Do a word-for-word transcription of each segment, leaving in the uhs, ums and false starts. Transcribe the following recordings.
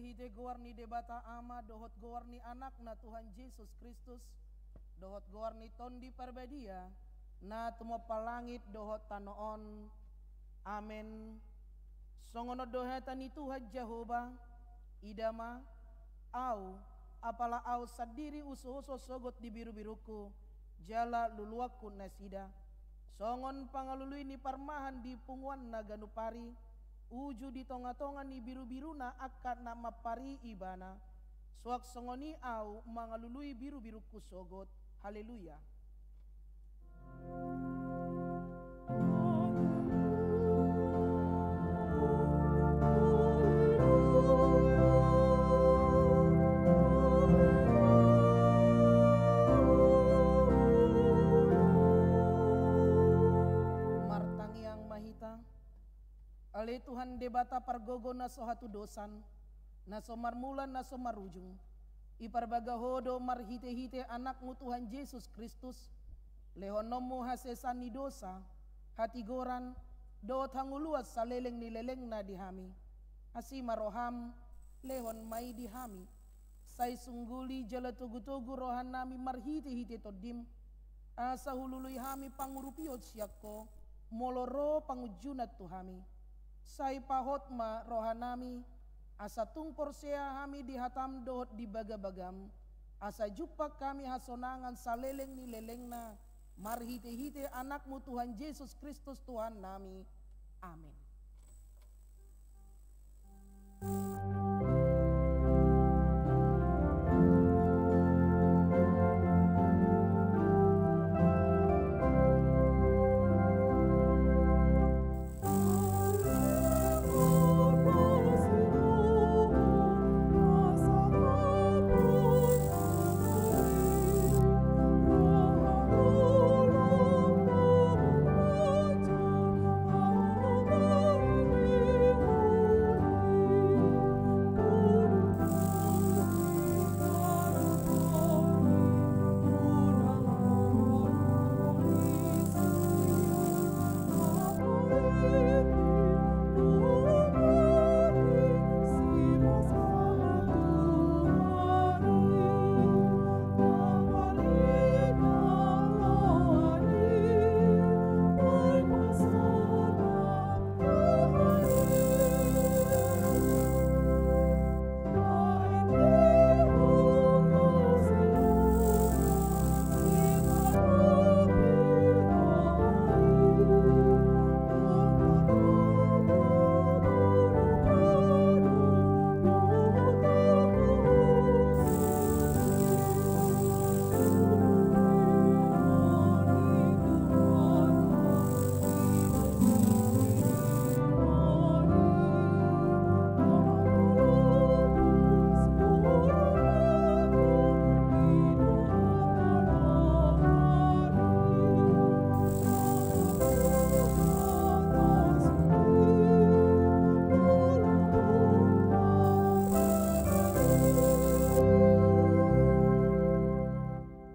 Marhite goar ni Debata Ama dohot goar ni Anakna Tuhan Jesus Kristus dohot goar ni Tondi Parbadia, na tumompa langit dohot tano on. Amen. Songon on do hata ni Tuhan Jahowa: Ida ma, Ahu, apala Ahu sandiri husohoso sogot di birubirungku, jala luluanku nasida. Songon pangalului ni parmahan di punguanna ganup ari, uju di tongatonga ni birubiruna angka na mampari ibana, suang songon i Ahu mangalului birubirungku sogot. Haleluya. Martangiang ma hita. Ale Tuhan Debata pargogo na so hatudosan, na so marmula na so marujung, diparbaga Ho do marhitehite Anakmu Tuhan Jesus Kristus lehononmu hasesaan ni dosa, hatigoran, dohot hangoluan saleleng ni lelengna di hami. Asi ma roham, lehon ma i di hami. Sai sungguli jala togutogu rohanami marhitehite Tondim, asa hulului hami pangurupion sian Ho, molo ro pangunjunan tu hami. Sai pahot ma rohanami, asa tung porsea hami di hatam dohot di bagabagam, asa jumpang hami hasonangan saleleng ni lelengna, marhitehite Anakmu Tuhan Jesus Kristus Tuhannami. Amen.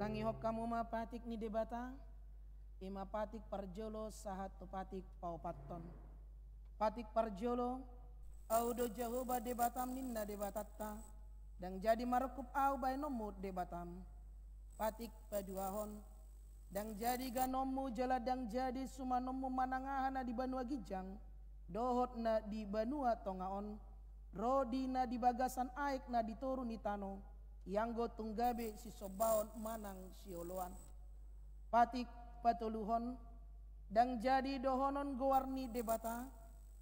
Tangihon hamu ma patik ni Debata. I ma patik parjolo sahat tu patik paopathon. Patik parjolo: Ahu do Jahowa Debatam, ninna Debatanta, ndang jadi marungkub ahu bahenonmu Debatam. Patik paduahon: Ndang jadi ganonmu jala ndang jadi sumanonmu manang aha na di banua ginjang dohot na di banua tonga on, ro di na di bagasan aek na di toru ni tano, ianggo tung gabe sisombaon manang sioloan. Patik patoluhon: Ndang jadi dohonon goar ni Debata,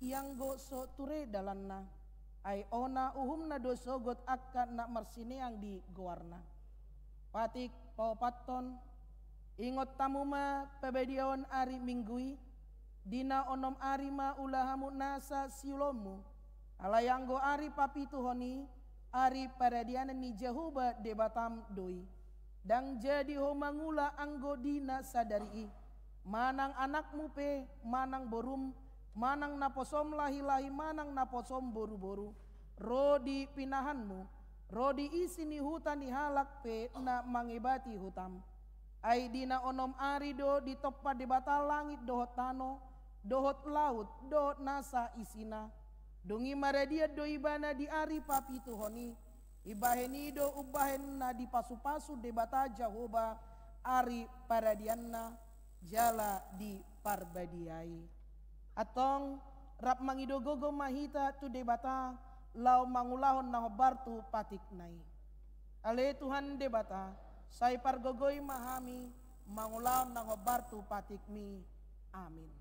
ianggo so ture dalanna, ai ona uhumna do sogot angka na marsineang di goarna. Patik paopathon: Ingot hamu ma pabadiaon ari Minggu i, di na onom ari ma ula hamu nasa siulaonmu, alai anggo ari papituhon i, ari paradianan ni Jahowa Debatam do i. Ndang jadi ho mangula anggo di na sadari i, manang anakmu pe, manang borum, manang naposom lahilahi, manang naposom boruboru, ro di pinahanmu, ro di isi ni huta ni halak pe na mangebati hutam. Ai di na onom ari do ditompa Debata langit dohot tano, dohot laut, dohot nasa isina. Dung i maradian do ibana di ari papituhon i. Ibahen i do umbahen na dipasupasu Debata Jahowa ari paradianna jala diparbadiai. Antong, rap mangido gogo ma hita tu Debata laho mangulahon na hombar tu patikna i. Ale Tuhan Debata, sai pargogoi ma hami mangulahon na hombar tu patikmi. Amin.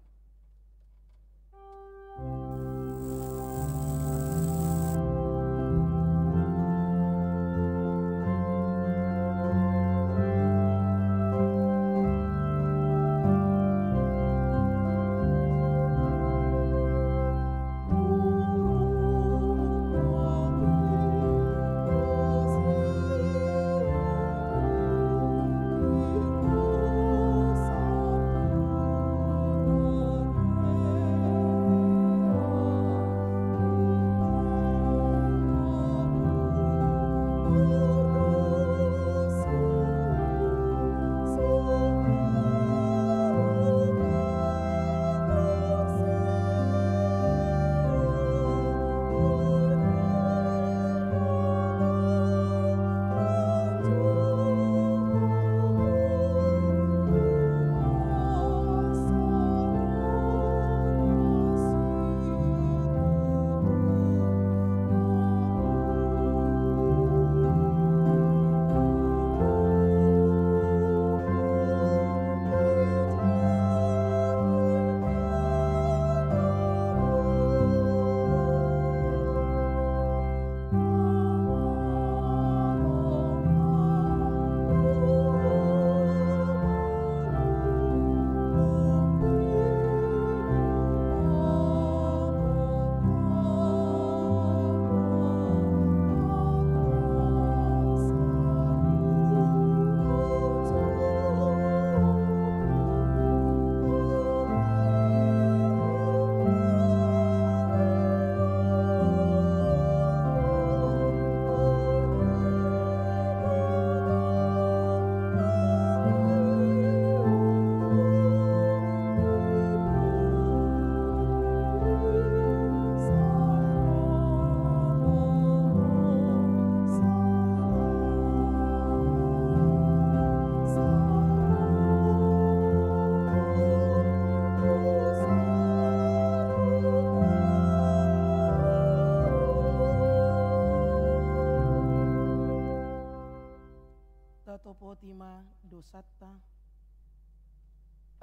Tatopoti ma dosanta.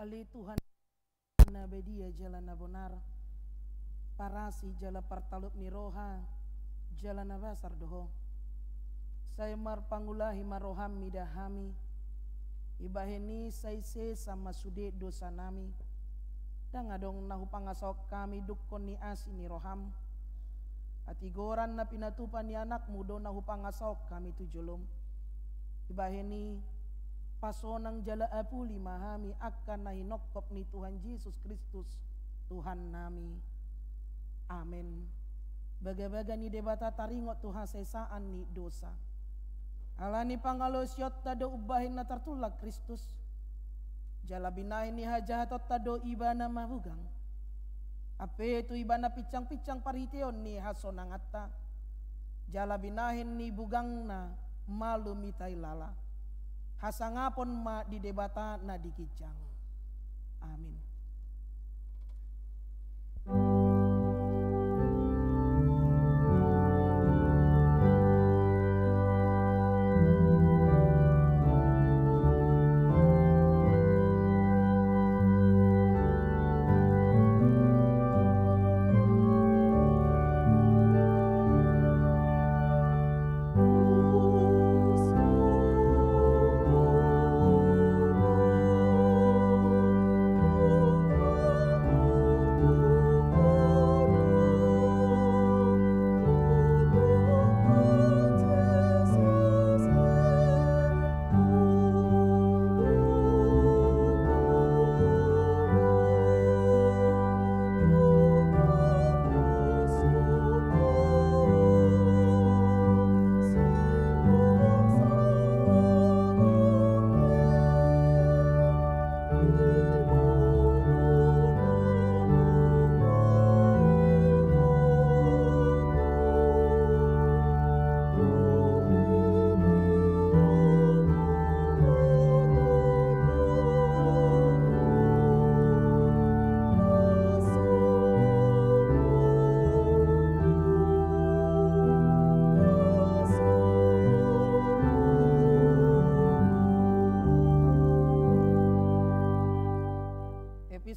Ale Tuhan na badia jala na bonar, parasi jala partalup ni roha, jala na basar do Ho. Sai marpangulahi ma roham mida hami, ibahen i sai sesa ma sude dosanami. Ndang adong na hupangasahon hami dungkon ni asi ni roham. Hatigoran na pinatupa ni anakmu do na hupangasahon hami tu jolom. Ibahen i, pasonang jala apuli ma hami angka na hinongkop ni Tuhan Jesus Kristus, Tuhannami. Amen. Bagabaga ni Debata taringot tu hasesaan ni dosa. Ala ni pangalaosionta do umbahen na tartullang Kristus. Jala binahen ni hajahatonta do Ibana mabugang. Ampe tu Ibana pinsangpinsang parhiteon ni hasonanganta. Jala binahen ni bugangna malum hita hilala. Hasangapon ma di Debata na di ginjang. Amin.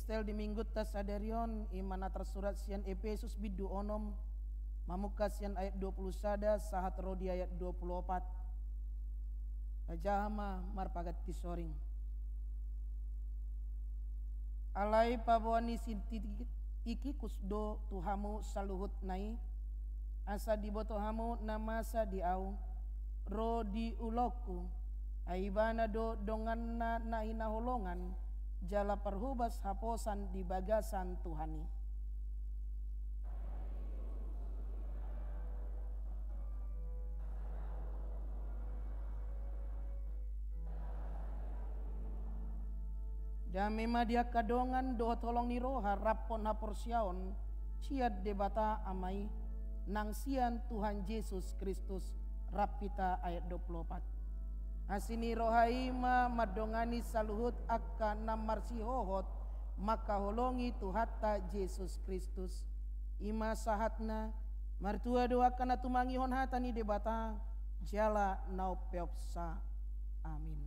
Epistel di Minggunta sadari on i ma na tarsurat sian Epesus bindu onom, mamungka sian ayat dua pulu sada sahat ro di ayat dua pulu opat. Tajaha ma marpaganti soring. Alai paboa ni si Ti-, Tikikus do tu hamu saluhutna i, asa diboto hamu na masa di ahu, ro di ulaonku, ai ibana do donganna na hinaholongan, jala parhobas haposan di bagasan Tuhan i. Dame ma di angka dongan dohot holong ni roha raphon haporseaon sian Debata Ama i, nang sian Tuhan Jesus Kristus, rap hita ayat dua pulu opat. Asi ni roha i ma mandongani saluhut angka na marsihohot mangkaholongi Tuhanta Jesus Kristus. I ma sahatna, martua do angka na tumangihon hata ni Debata, jala na umpeopsa. Amin.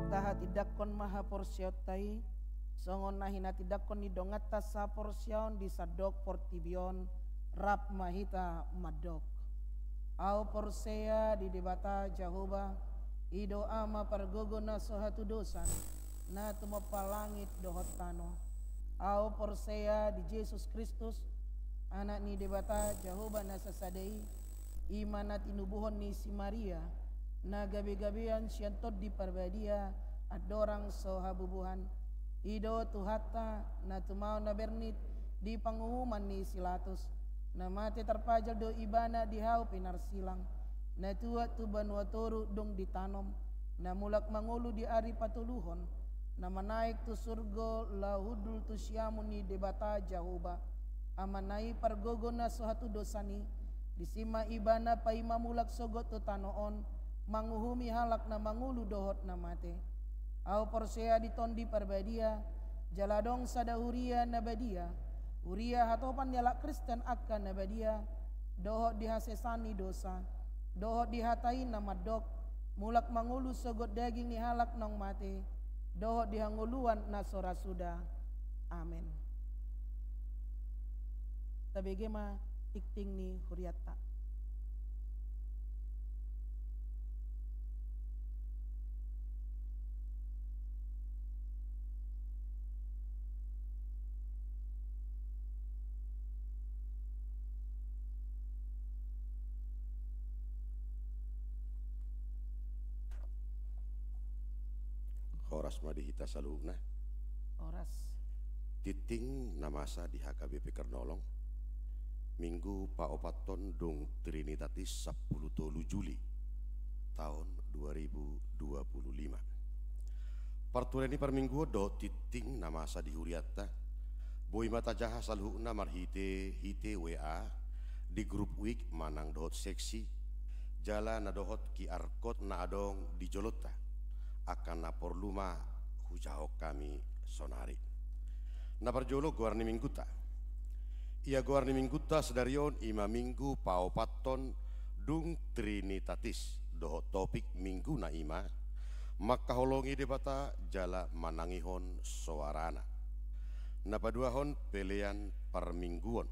Tahatindangkon ma haporseaonta i, songon na hinatindangkon ni donganta saporseaon di sandok portibi on, rap ma hita mandok. Ahu porsea di Debata Jahowa, i do Ama pargogo na so hatudosan, na tumompa langit dohot tano. Ahu porsea di Jesus Kristus, Anak ni Debata Jahowa na sasada i, i ma na tinubuhon ni si Maria, na gabegabean sian Tondi Parbadia, andorang so habubuhan. I do Tuhanta, na tumaon na bernit di panguhuman ni si Latus, na mate tarpajal do Ibana di hau pinarsilang, na tuat tu banua toru dung ditanom, na mulak mangolu di ari patoluhon, na manaek tu surgo laho hundul tu siamun ni Debata Jahowa, Amana i pargogo na so hatudosan i. Disi ma Ibana paima mulak sogot tu tano on, manguhumi halak na mangolu dohot na mate. Ahu porsea di Tondi Parbadia, jala adong sada huria na badia, huria hatopan ni halak Kristen angka na badia, dohot di hasesaan ni dosa, dohot di hata i na mandok, mulak mangolu sogot daging ni halak naung mate, dohot di hangoluan na so ra suda. Amen. Tabege ma tingting ni hurianta. Horas ma di hita saluhutna. Horas. Tingting na masa di H K B P Kernolong, Minggu paopathon dung Trinitatis, sampulu tolu Juli, taon dua ribu dua puluh lima. Parturean ni parmingguon dohot tingting na masa di hurianta, boi ma tajaha saluhutna marhite, hite W A, di grup week manang dohot seksi, jala na dohot Q R code na adong di jolonta. Angka na porlu ma hujahahon hami sonari. Na parjolo goar ni Minggunta. Ia goar ni Minggunta sadari on i ma Minggu paopathon Dung Trinitatis dohot topik mingguna i ma mangkaholongi Debata jala manangihon soarana. Na paduahon pelean parmingguon.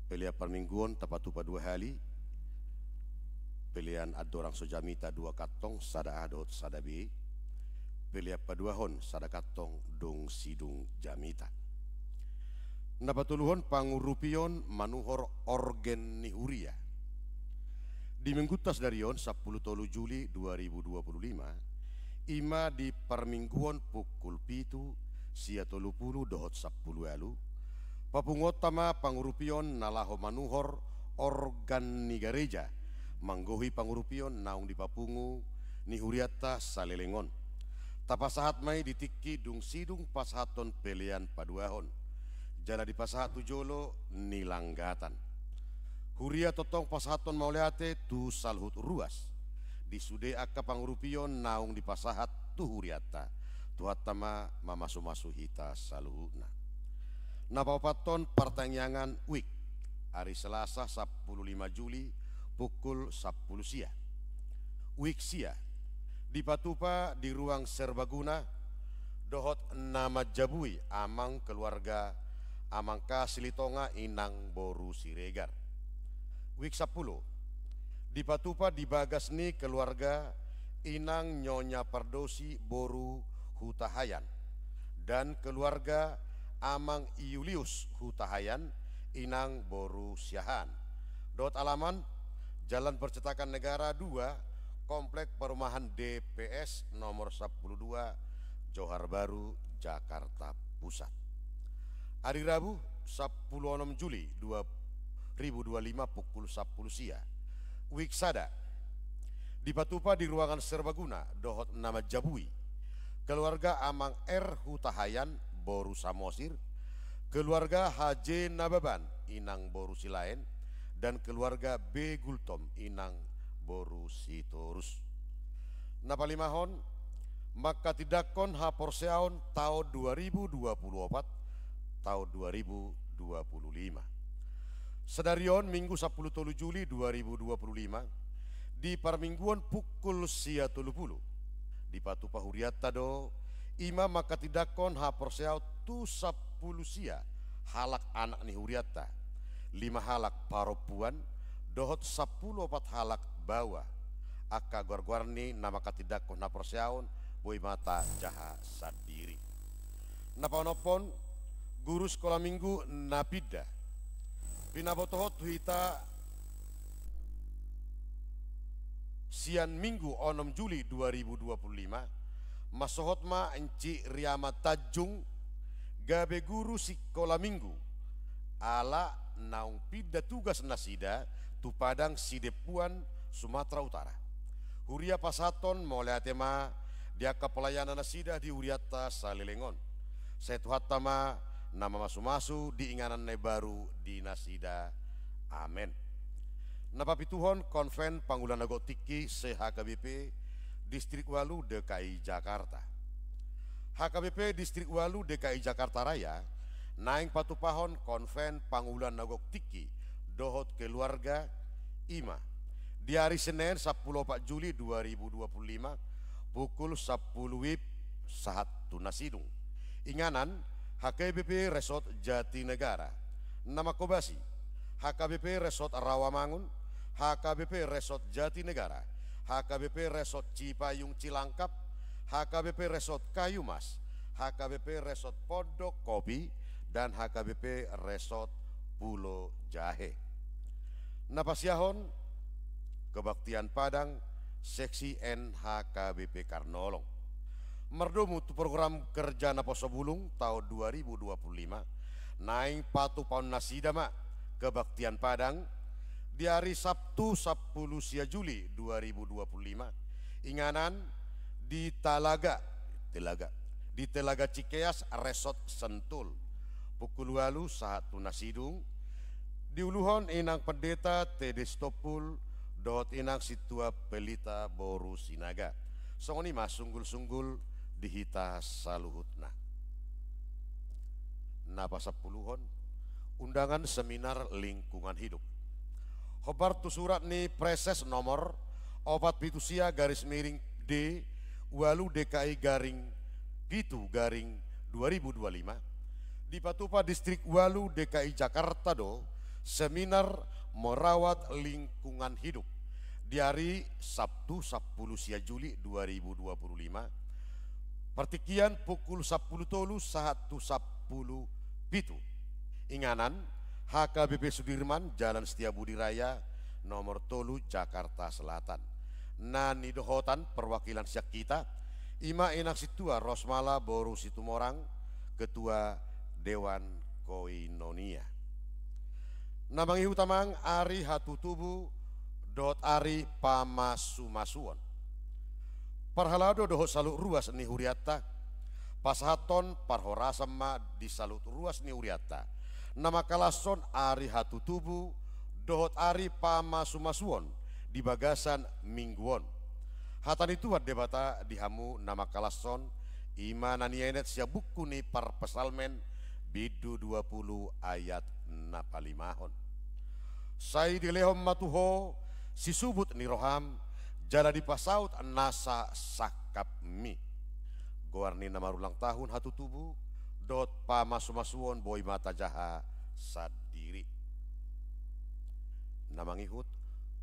Pelean parmingguon tapatupa dua hali. Pelean andorang so jamita dua kantong, sada A dohot sada B. Pelean paduahon sada kantong dung sidung jamita. Na patoluhon pangurupion manuhor organ ni huria. Di minggunta sadari on, sampulu tolu Juli dua ribu dua puluh lima, i ma di parmingguon pukul pitu, sia tolu pulu dohot sampulu ualu, papunguonta ma pangurupion na laho manuhor organ ni gareja, manggohi pangurupion naung dipapungu ni hurianta saleleng on. Tapasahat ma i di tingki dung sidung pasahathon pelean paduahon, jala dipasahat tu jolo ni langgatan. Huria tongtong pasahathon mauliate tu saluhut ruas di sude angka pangurupion naung dipasahat tu hurianta. Tuhanta ma mamasumasu hita saluhutna. Na paopathon partangiangan wijk, ari Selasa sampulu lima Juli pukul sampulu sia. Wijk sia dipatupa di ruang serbaguna dohot na manjabui, amang keluarga Amang K Silitonga, inang boru Siregar. Wijk sampulu dipatupa di bagas ni keluarga inang Nyonya Pardosi boru Hutahayan dan keluarga Amang Iulius Hutahayan, inang boru Siahaan, dohot alaman Jalan Percetakan Negara dua, Komplek Perumahan D P S nomor sampulu dua, Johar Baru, Jakarta Pusat. Ari Rabu, sampulu onom Juli dua ribu dua lima, pukul sampulu sia. Wijk sada dipatupa di ruangan serbaguna dohot na manjabui, keluarga Amang R Hutahayan boru Samosir, keluarga H J Nababan, inang boru Silaen, dan keluarga B Gultom, inang boru Sitorus. Na palimahon, mangkatindangkon haporseaon taon dua ribu dua puluh opat, taon dua ribu dua puluh lima. Sadari on, Minggu sampulu tolu Juli dua ribu dua puluh lima, di parmingguon pukul sia tolu pulu, dipatupa hurianta do, i ma mangkatindangkon haporseaon tu sampulu sia halak anak ni hurianta, lima halak parompuan, dohot sampulu opat halak baoa. Angka goargoar ni na mangkatindangkon haporseaon boi ma tajaha sandiri. Na paonomhon, guru sikola minggu na pinda. Pinabotohon tu hita sian Minggu onom Juli dua ribu dua puluh lima, mansohot ma Encik Riama Tanjung gabe guru sikola minggu, ala naung pinda tugas nasida tu Padang Sidempuan, Sumatera Utara. Huria pasahathon mauliate ma di angka pelayanan nasida di hurianta saleleng on. Sai Tuhanta ma na mamasumasu di inganan na imbaru di nasida. Amen. Na papituhon, Konven Pangula na Gok Tingki se-H K B P Distrik Ualu D K I Jakarta. H K B P Distrik Ualu D K I Jakarta Raya naeng patupahon Konven Pangula na Gok Tingki dohot keluarga, i ma di ari Senen sampulu opat Juli dua ribu dua puluh lima, pukul sampulu WIB sahat tu na sidung. Inganan, H K B P Resort Jatinegara. Na manghobasi, H K B P Resort Rawamangun, H K B P Resort Jatinegara, H K B P Resort Cipayung Cilangkap, H K B P Resort Kayumas, H K B P Resort Pondok Kopi, dan H K B P Resort Pulo Jahe. Na pasiahon, Kebaktian Padang, Seksi N H K B P Karnolong. Mardomu tu program kerja naposobulung taon dua ribu dua puluh lima, naeng patupaon nasida ma Kebaktian Padang di ari Sabtu sampulu sia Juli dua ribu dua puluh lima, inganan di Talaga, Telaga, di Telaga Cikeas Resort Sentul, pukul ualu sahat tu na sidung, diuluhon Inang Pendeta Tede Sitompul dohot Inang Sintua Pelita boru Sinaga. Songon i ma sunggulsunggul di hita saluhutna. Na pasampuluhon, undangan seminar lingkungan hidup. Hombar tu surat ni Praeses nomor opat pitu sia garis miring D ualu D K I garing pitu garing dua ribu dua lima, dipatupa Distrik Ualu D K I Jakarta do seminar merawat lingkungan hidup di ari Sabtu sampulu sia Juli dua ribu dua pulu lima, partingkian pukul sampulu tolu sahat tu sampulu pitu. Inganan, H K B P Sudirman, Jalan Setiabudi Raya, nomor tolu, Jakarta Selatan. Na nidohotan perwakilan sian hita, i ma Inang Sintua Rosmala boru Situmorang, Ketua Dewan Koinonia. Na mangihut amang, ari hatutubu dohot ari pamasumasuon. Parhalado dohot saluhut ruas ni hurianta, pasahathon parhorasan ma di saluhut ruas ni hurianta na mangkalashon ari hatutubu dohot ari pamasumasuon di bagasan minggu on. Hata ni Tuhan Debata di hamu na mangkalashon, i ma na nienet sian buku ni Parpsalmen, bindu dua pulu, ayat na palimahon. Sai dilehon ma tu ho sisubut ni roham, jala dipasaut nasa sangkapmi. Goar ni na marulang tahun hatutubu dohot pamasumasuon boi ma tajaha sandiri. Na mangihut,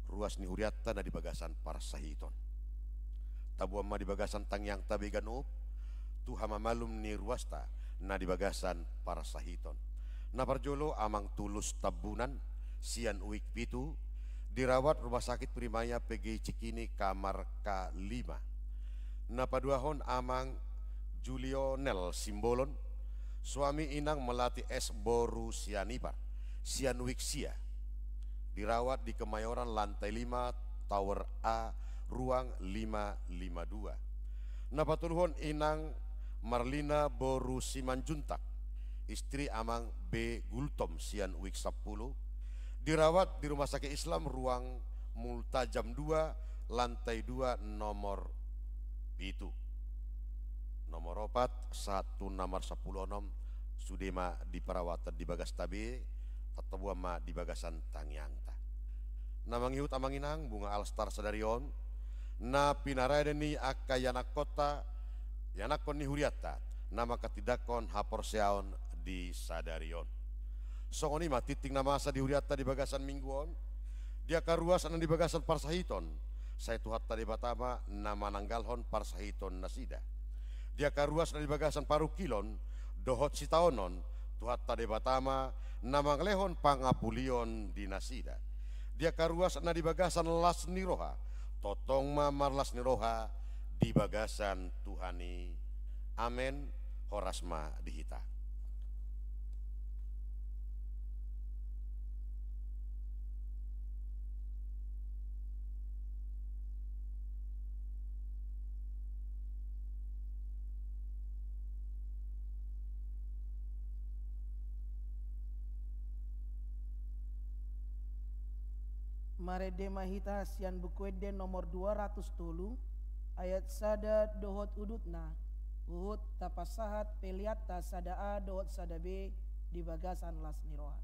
ruas ni hurianta na di bagasan parsahiton. Taboan ma di bagasan tangiangta be ganup tu hamamalum ni ruasta na di bagasan parsahiton. Na parjolo, Amang Tulus Tambunan, sian Wik pitu, dirawat Rumah Sakit Primaya P G I Cikini, kamar K lima. Na paduahon, Amang Julionel Simbolon, suami Inang Melati S boru Sianipar, sian Wik sia, dirawat di Kemayoran, lantai lima, tower A, ruang lima lima dua. Na patoluhon, Inang Marlina boru Simanjuntak, istri Amang B Gultom, sian Wik sampulu, dirawat di Rumah Sakit Islam, ruang Multajam dua, lantai dua, nomor pitu. Nomor opat sahat tu nomor sampulu onom, sude ma di perawatan di bagasta be, tataboan ma di bagasan tangiangta. Na mangihut amang inang, bunga alas tar sadari on, na pinarade ni angka ianakkonta, ianakkon ni hurianta, na manghatindanghon haporseaon di sadari on. Songon i ma tingting na masa di hurianta di bagasan minggu on, di angka ruas na di bagasan parsahiton, sai Tuhanta Debata ma na mananggalhon parsahiton nasida. Di angka ruas na di bagasan parungkilon dohot sitaonon, Tuhanta Debata ma na mangalehon pangapulion di nasida. Di angka ruas na di bagasan las ni roha, tongtong ma marlas ni roha di bagasan Tuhan i. Amen. Horas ma di hita. Marende ma hita sian Buku Ende nomor dua ratus tolu, ayat sada dohot udutna, huhut tapasahat peleanta sada A dohot sada B di bagasan las ni roha.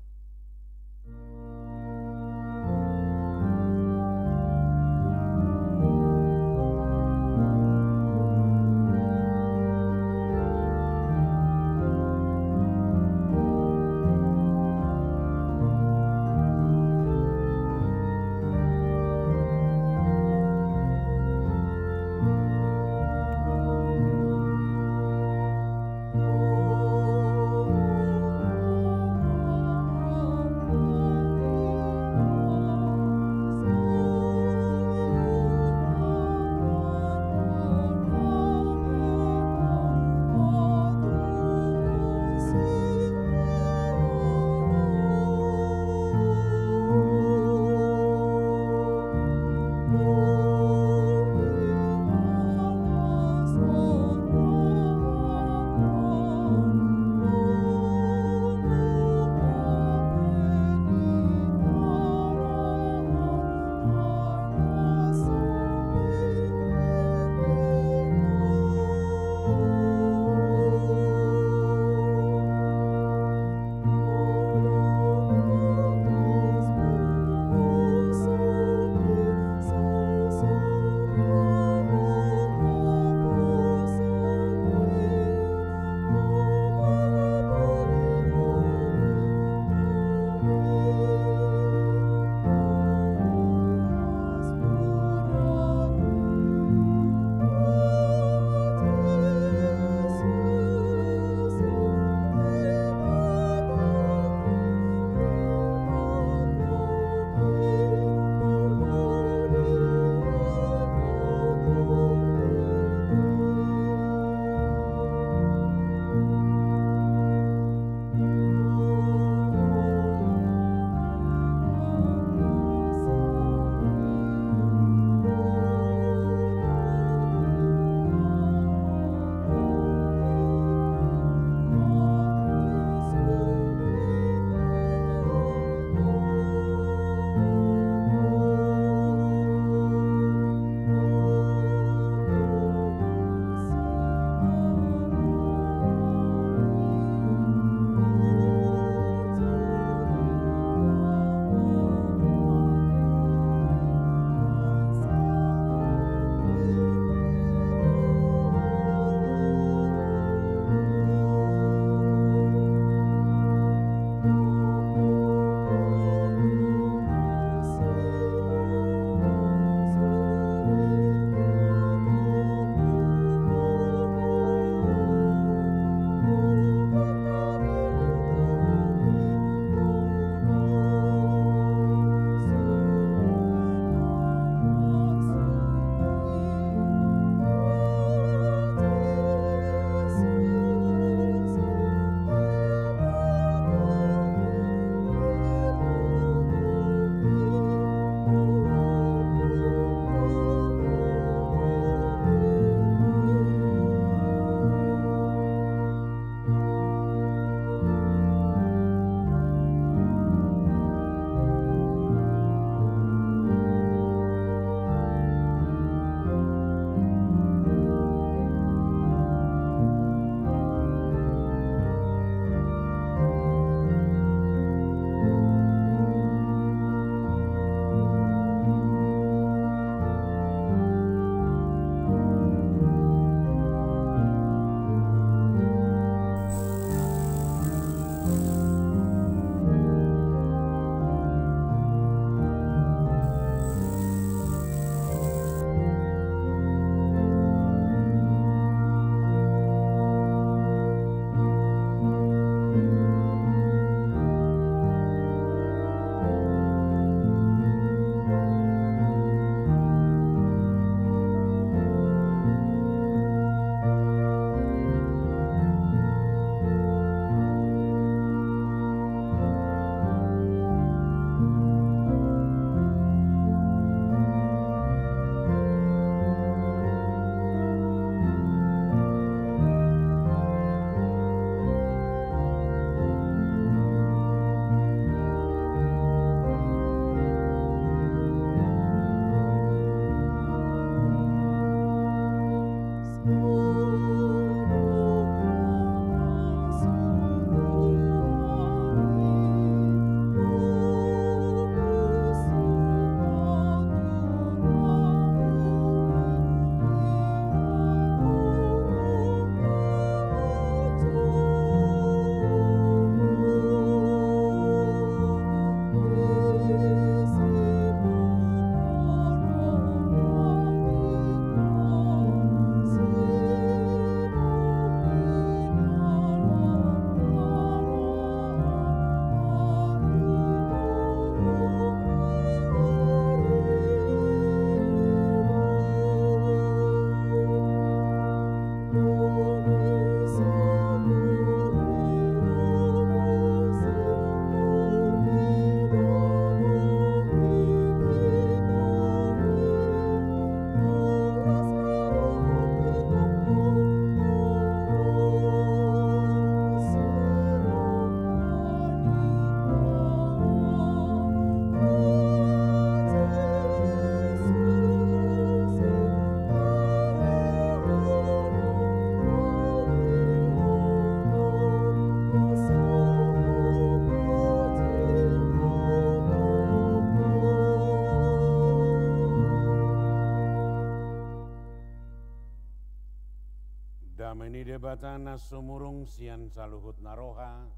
Debata na sumurung sian saluhut na roha,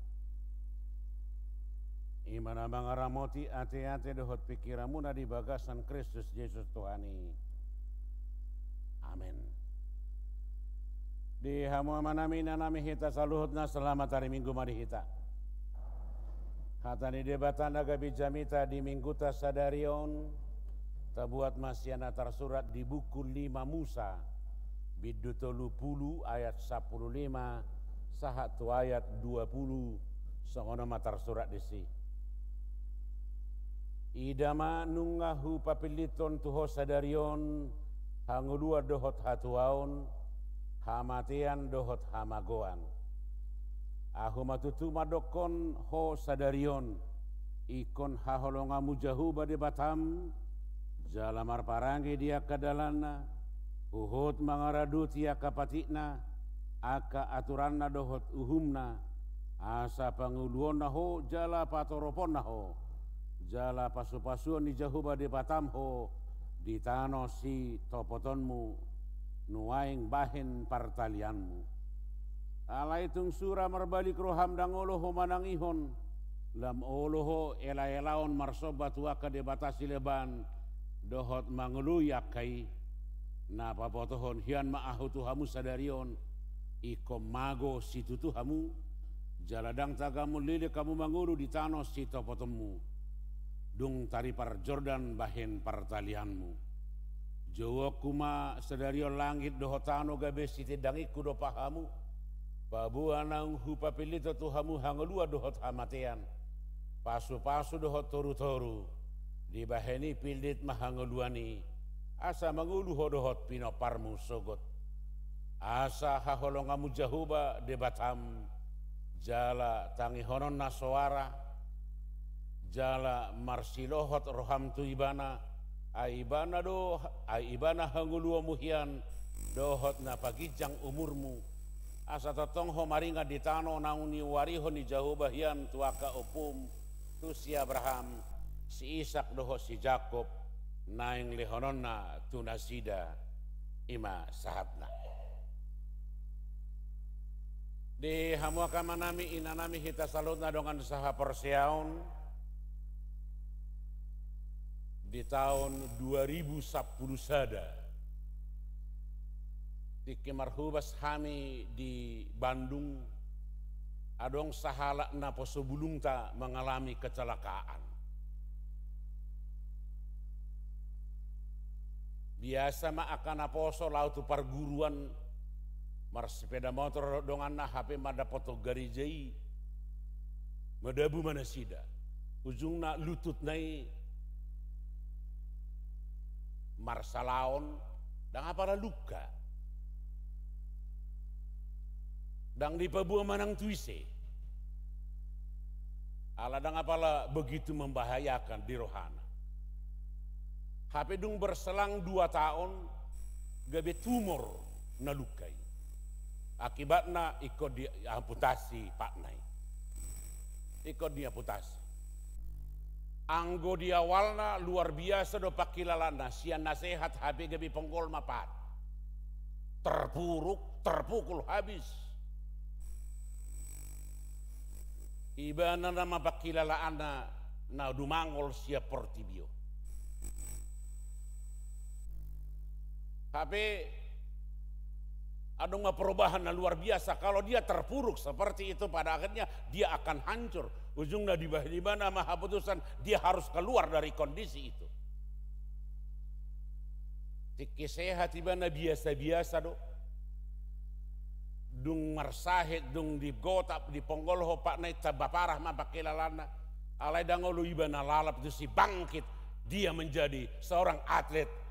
i ma na mangaramoti ateate dohot pingkiranmuna di bagasan Kristus Jesus Tuhan i. Amen. Di hamu amanami, inanami, hita saluhutna, selamat hari Minggu ma di hita. Hata ni Debata na gabe jamita di Mingguta sadari on, tabuat ma sian na tarsurat di buku lima Musa, bindu tolu pulu ayat sampulu lima sahat tu ayat dua pulu, songon on ma tarsurat disi. Ida ma, nunga hupapilliton tu ho sadari on hangoluan dohot hatuaon, hamatean dohot hamagoan. Ahu ma tutu mandokkon ho sadari on, ingkon haholonganmu Jahowa Debatam, jala marparange di angka dalanna, huhut mangaradoti angka patikna, angka aturanna dohot uhumna, asa pangoluonna ho jala patoroponna ho, jala pasupasuon ni Jahowa Debatam ho di tano sitopotonmu, nuaeng bahen partalianmu. Alai tung sura marbalik roham, ndang olo ho manangihon, lam olo ho elaelaon marsomba tu angka debata sileban, dohot mangoloi angka i. Na pabotohon hian ma ahu tu hamu sadari on, ingkon mago situtu hamu, jala ndang tagamon leleng hamu mangolu di tano sitopotonmu, dung taripar Jordan bahen partalianmu. Jouonku ma sadari on langit dohot tano gabe sitindangingku dompak hamu, paboa naung hupapilliton tu hamu hangoluan dohot hamatean, pasupasu dohot torutoru. Dibahen i pillit ma hangoluan i, asa mangolu ho dohot pinomparmu sogot. Asa haholonganmu Jahowa Debatam, jala tangihononna soara, jala marsilohot roham tu Ibana, ai Ibana do, ai Ibana hangoluanmu hian, dohot na paginjang umurmu, asa tongtong ho maringan di tano naung niuarihon ni Jahowa hian tu angka ompum, tu si Abraham, si Isak dohot si Jakob, naeng lehononna tu nasida. I ma sahatna. Di hamu angka amanami, inanami, hita saluhutna dongan sahaporseaon, di taon dua ribu sampulu sada, tingki marhobas hami di Bandung, adong sahalak naposo bulungta mangalami kecelakaan. Biasa ma angka naposo laho tu parguruan, marsepeda motor dohot donganna, hape mandapothon gareja i, madabu ma nasida. Ujungna lututna i marsalaon, ndang apala luka. Ndang dipaboa manang tu ise. Ala ndang apala begitu membahayakan di rohana. Hape dung berselang dua taon, gabe tumor na luka i. Akibatna ingkon diamputasi patna i. Ingkon diamputasi. Anggo di awalna luar biasa do pangkilalaanna, sian na sehat hape gabe ponggol ma pat. Terpuruk, terpukul habis. Ibana nama pangkilalaanna na dumangol sian portibi on. Hape adong ma perubahan na luar biasa. Kalau dia terpuruk seperti itu, pada akhirnya dia akan hancur. Ujungna dibahen ibana ma haputusan, dia harus keluar dari kondisi itu. Tingki sehat ibana biasa-biasa do. Dung marsahit, dung digotap, diponggol ho patna i, tamba parah ma pangkilalaanna. Alai ndang olo ibana lalap tusi, bangkit, dia menjadi seorang atlet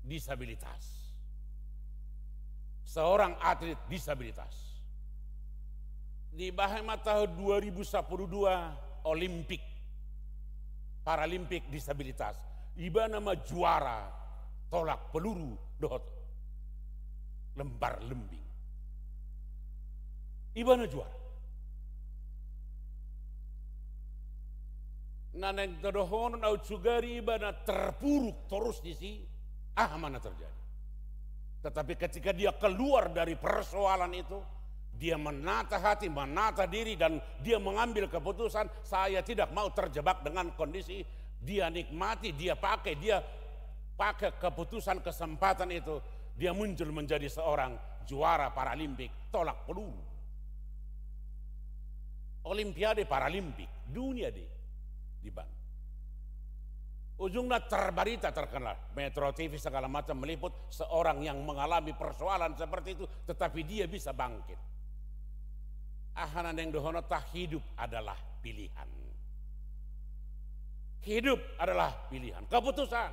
disabilitas. Seorang atlet disabilitas. Dibahen ma tahun dua ribu sampulu dua Olimpik, Paralimpik disabilitas. Ibana ma juara tolak peluru dohot lembar lembing. Ibana juara. Na naeng tadohonon ahu, sugari ibana terpuruk torus disi, aha ma na terjadi? Tetapi ketika dia keluar dari persoalan itu, dia menata hati, menata diri, dan dia mengambil keputusan, "Saya tidak mau terjebak dengan kondisi." Dia nikmati, dia pakai, dia pakai keputusan, kesempatan itu. Dia muncul menjadi seorang juara Paralimpik tolak peluru. Olimpiade Paralimpik dunia di, di Bandung. Ujungnya terberita, terkenal. Metro T V segala macam meliput seorang yang mengalami persoalan seperti itu, tetapi dia bisa bangkit. Aha na naeng dohononta, hidup adalah pilihan. Hidup adalah pilihan, keputusan.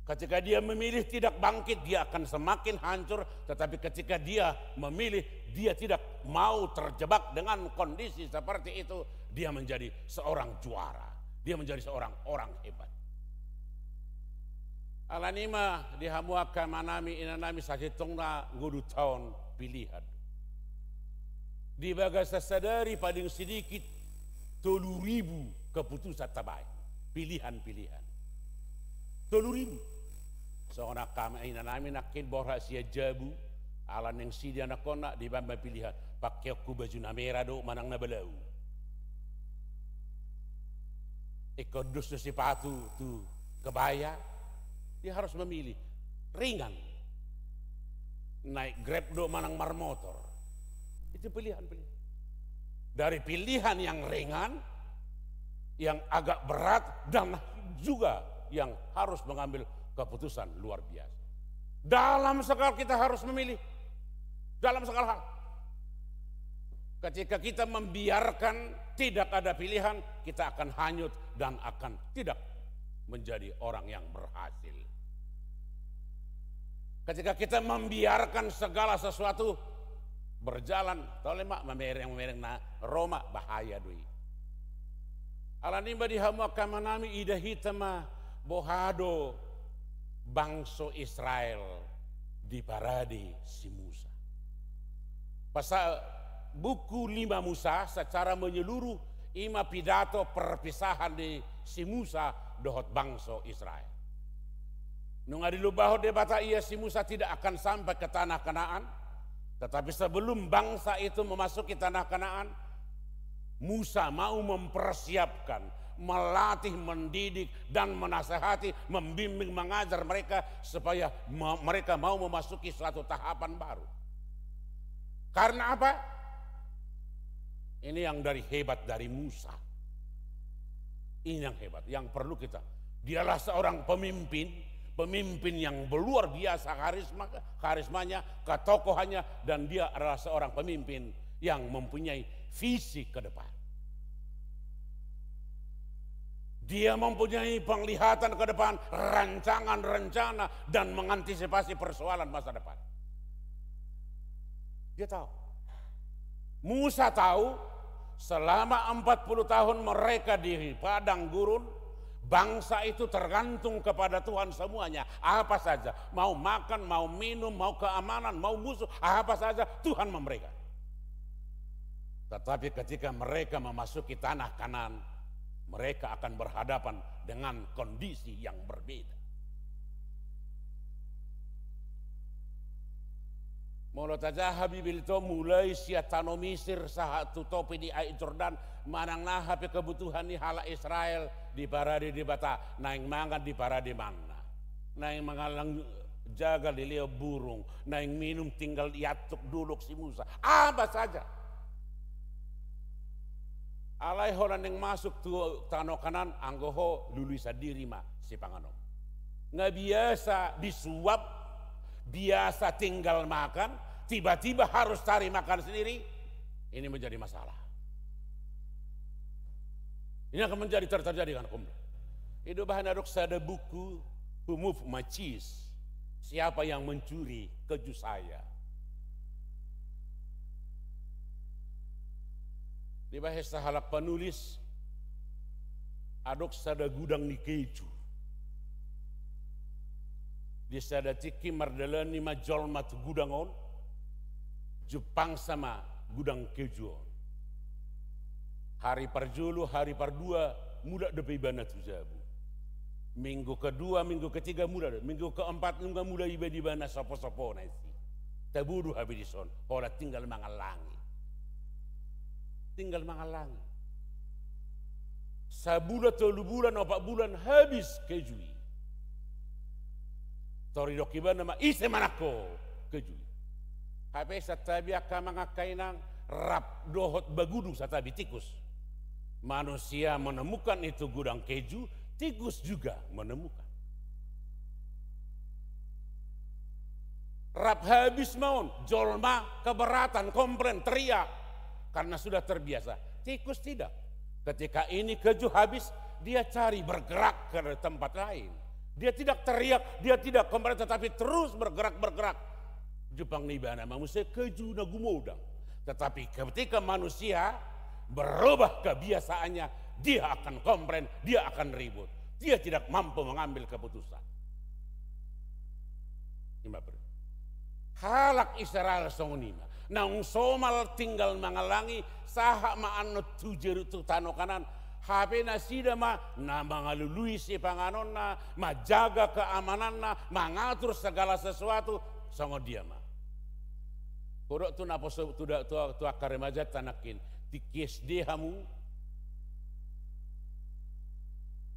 Ketika dia memilih tidak bangkit, dia akan semakin hancur. Tetapi ketika dia memilih, dia tidak mau terjebak dengan kondisi seperti itu, dia menjadi seorang juara. Dia menjadi seorang orang hebat. Alani i ma di hamu angka amanami, inanami, sasintongna ngolunta on pilihan. Di bagasan sadari paling sedikit tolu ribu keputusan tabaen. Pilihan-pilihan. Tolu ribu. Songon angka inanami nangkin borhat sian jabu, ala naeng sidi anakkonna, dibaen ma pilihan. Pakeonku baju na mera do manang na balau. Ingkon dos do sipatu tu kebaya. Dia harus memilih. Ringan. Naik Grab do manang marmotor. Itu pilihan-pilihan. Dari pilihan yang ringan, yang agak berat, dan juga yang harus mengambil keputusan luar biasa. Dalam segala, kita harus memilih. Dalam segala hal. Ketika kita membiarkan tidak ada pilihan, kita akan hanyut dan akan tidak menjadi orang yang berhasil. Ketika kita membiarkan segala sesuatu berjalan, tole ma mamereng-mereng na ro ma, bahaya do i. Alani i ma di hamu angka amanami, idahi hita ma boha do bangso Israel diparade si Musa. Pasa-, buku lima Musa secara menyeluruh i ma pidato perpisahan ni si Musa dohot bangso Israel. Nunga dilumbahon Debata ia si Musa tidak akan sampai ke tanah Kanaan, tetapi sebelum bangsa itu memasuki tanah Kanaan, Musa mau mempersiapkan, melatih, mendidik, dan menasehati, membimbing, mengajar mereka supaya me-, mereka mau memasuki suatu tahapan baru. Karena apa? Ini yang dari, hebat dari Musa. Ini yang hebat, yang perlu kita. Dialah seorang pemimpin, pemimpin yang luar biasa karisma, karismanya, ketokohannya, dan dia adalah seorang pemimpin yang mempunyai visi ke depan. Dia mempunyai penglihatan ke depan, rancangan, rencana, dan mengantisipasi persoalan masa depan. Dia tahu. Musa tahu, selama empat puluh tahun mereka di padang gurun, bangsa itu tergantung kepada Tuhan semuanya. Apa saja, mau makan, mau minum, mau keamanan, mau musuh, apa saja Tuhan memberikan. Tetapi ketika mereka memasuki tanah Kanaan, mereka akan berhadapan dengan kondisi yang berbeda. Molo tajaha Bibel i, mulai sian tano Misir sahat tu topi ni Aek Jordan, manang na aha pe kebutuhan ni halak Israel, diparade Debata, naeng mangan diparade manna, naeng mangallang jagal dilehon burung, naeng minum tinggal diantuk dolok si Musa. Apa saja. Alai holan naeng masuk tu tano Kanaan, anggo ho lului sandiri ma sipanganon. Nga biasa disuap, biasa tinggal makan, tiba-tiba harus cari makan sendiri, ini menjadi masalah. Ini akan menjadi ter-, terjadi kan, komplain. I do bahen adong sada buku, Who Moved My Cheese? Siapa yang mencuri keju saya? Dibahen sahalak panulis, adong sada gudang ni keju. Di sada tingki mardalani ma jolma tu gudang on, jumpangsa ma gudang keju on. Hari parjolo, hari pardua, mulak dope ibana tu jabu. Minggu kedua, minggu ketiga mula do. Minggu keempat nunga mula iba di bana sopo-sopona i. Tabodo habis dison, holan tinggal mangallangi. Tinggal mangallangi. Sabulan, tolu bulan, opat bulan habis keju i. Tor didok ibana ma, ise manang ho keju i. Hape santabi angka amang angka inang, rap dohot bagudung santabi tikus. Manusia menemukan itu gudang keju, tikus juga menemukan. Rap habis ma on, jolma keberatan, komplain, teriak. Karena sudah terbiasa. Tikus tidak. Ketika ini keju habis, dia cari bergerak ke tempat lain. Dia tidak teriak, dia tidak komplain, tetapi terus bergerak-bergerak. Jupang ni ibana ma muse keju na gumodang. Tetapi ketika manusia berubah kebiasaannya, dia akan komplain, dia akan ribut. Dia tidak mampu mengambil keputusan. Ima ber-, halak Israel songon i ma. Naung somal tinggal mangallangi, sahat ma annon tu Jeru-, tu tano Kanaan. Hape nasida ma na mangalului sipanganonna, manjaga keamananna, mangatur segala sesuatu, songon dia ma. Hudok tu naposo, tu da-, tu, tu angka remajanta nangkin, tingki S D hamu.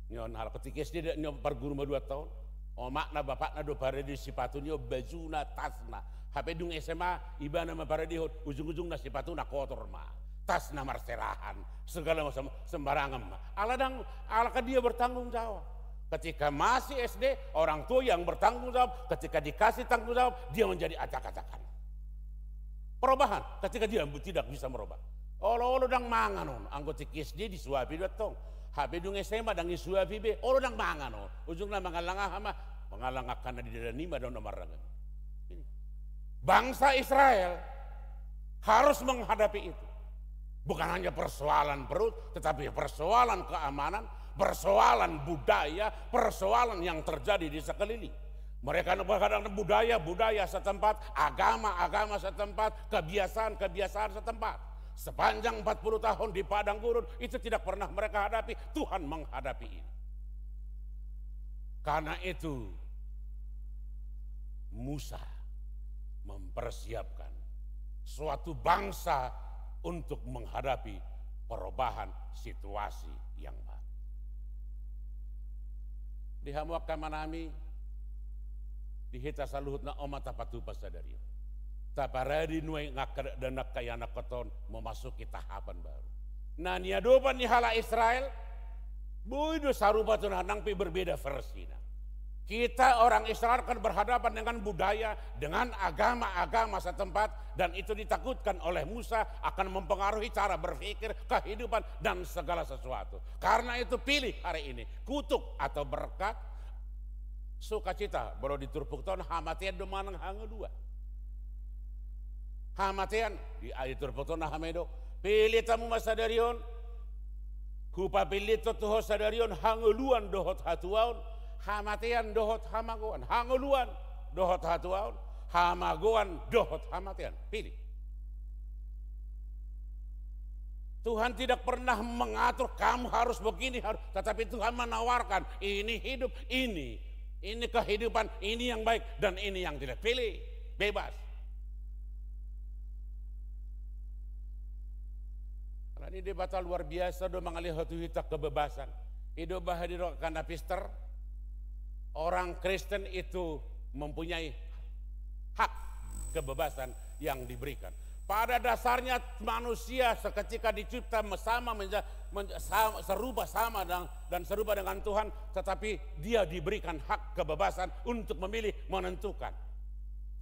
Nion halak tingki S D, nion parguru ma dua taon. Omakna, bapakna do paradehon sipatu nion, bajuna, tasna. Hape dung S M A, ibana ma paradehon, ujung-ujungna sipatuna kotor ma. Tasna marserahan, segala macam sembarangan ma. Ala dang, ala kan dia bertanggung jawab. Ketika masih S D, orang tua yang bertanggung jawab, ketika dikasih tanggung jawab, dia menjadi acak-acakan. Perubahan, ketika dia tidak bisa merubah. Olo-olo dang mangan on, anggo tingki S D disuapi do antong. Hape dung S M A dang disuapi be, olo dang mangan on. Ujungna mangallang aha ma, mangallang angka na di dalan i ma do na marragam. Ini. Bangsa Israel harus menghadapi itu. Bukan hanya persoalan perut, tetapi persoalan keamanan, persoalan budaya, persoalan yang terjadi di sekeliling. Mereka menghadang budaya-budaya setempat, agama-agama setempat, kebiasaan-kebiasaan setempat. Sepanjang empat puluh tahun di padang gurun, itu tidak pernah mereka hadapi. Tuhan menghadapi ini. Karena itu, Musa mempersiapkan suatu bangsa untuk menghadapi perubahan situasi yang baru. Di hamu angka amanami, di hita saluhutna on ma tapatupa sadari on. Taparade nuaeng angka dakdanak, angka ianakhon on memasuki tahapan baru. Na niadopan ni halak Israel, boi do sarupa tu na nang pe berbeda versina. Kita orang Israel kan berhadapan dengan budaya, dengan agama-agama setempat, dan itu ditakutkan oleh Musa akan mempengaruhi cara berpikir, kehidupan, dan segala sesuatu. Karena itu pilih hari ini, kutuk atau berkat, sukacita, molo di turpukta on hamatean do manang hangoluan. Hamatean, di, di turpukta on na hamatean do. Pillit hamu ma sadari on, hupapillit tu ho sadari on hangoluan dohot hatuaon, hamatean dohot hamagoan, hangoluan dohot hatuaon, hamagoan dohot hamatean. Pilih. Tuhan tidak pernah mengatur kamu harus begini, harus, tetapi Tuhan menawarkan, ini hidup, ini, ini kehidupan, ini yang baik, dan ini yang tidak. Pilih, bebas. Karena ini Debata luar biasa do mangalehon tu hita kebebasan. I do bahen didok angka na pintor, orang Kristen itu mempunyai hak kebebasan yang diberikan. Pada dasarnya manusia seketika dicipta sama menja-, menja-, sama, serupa sama dan, dan serupa dengan Tuhan, tetapi dia diberikan hak kebebasan untuk memilih, menentukan.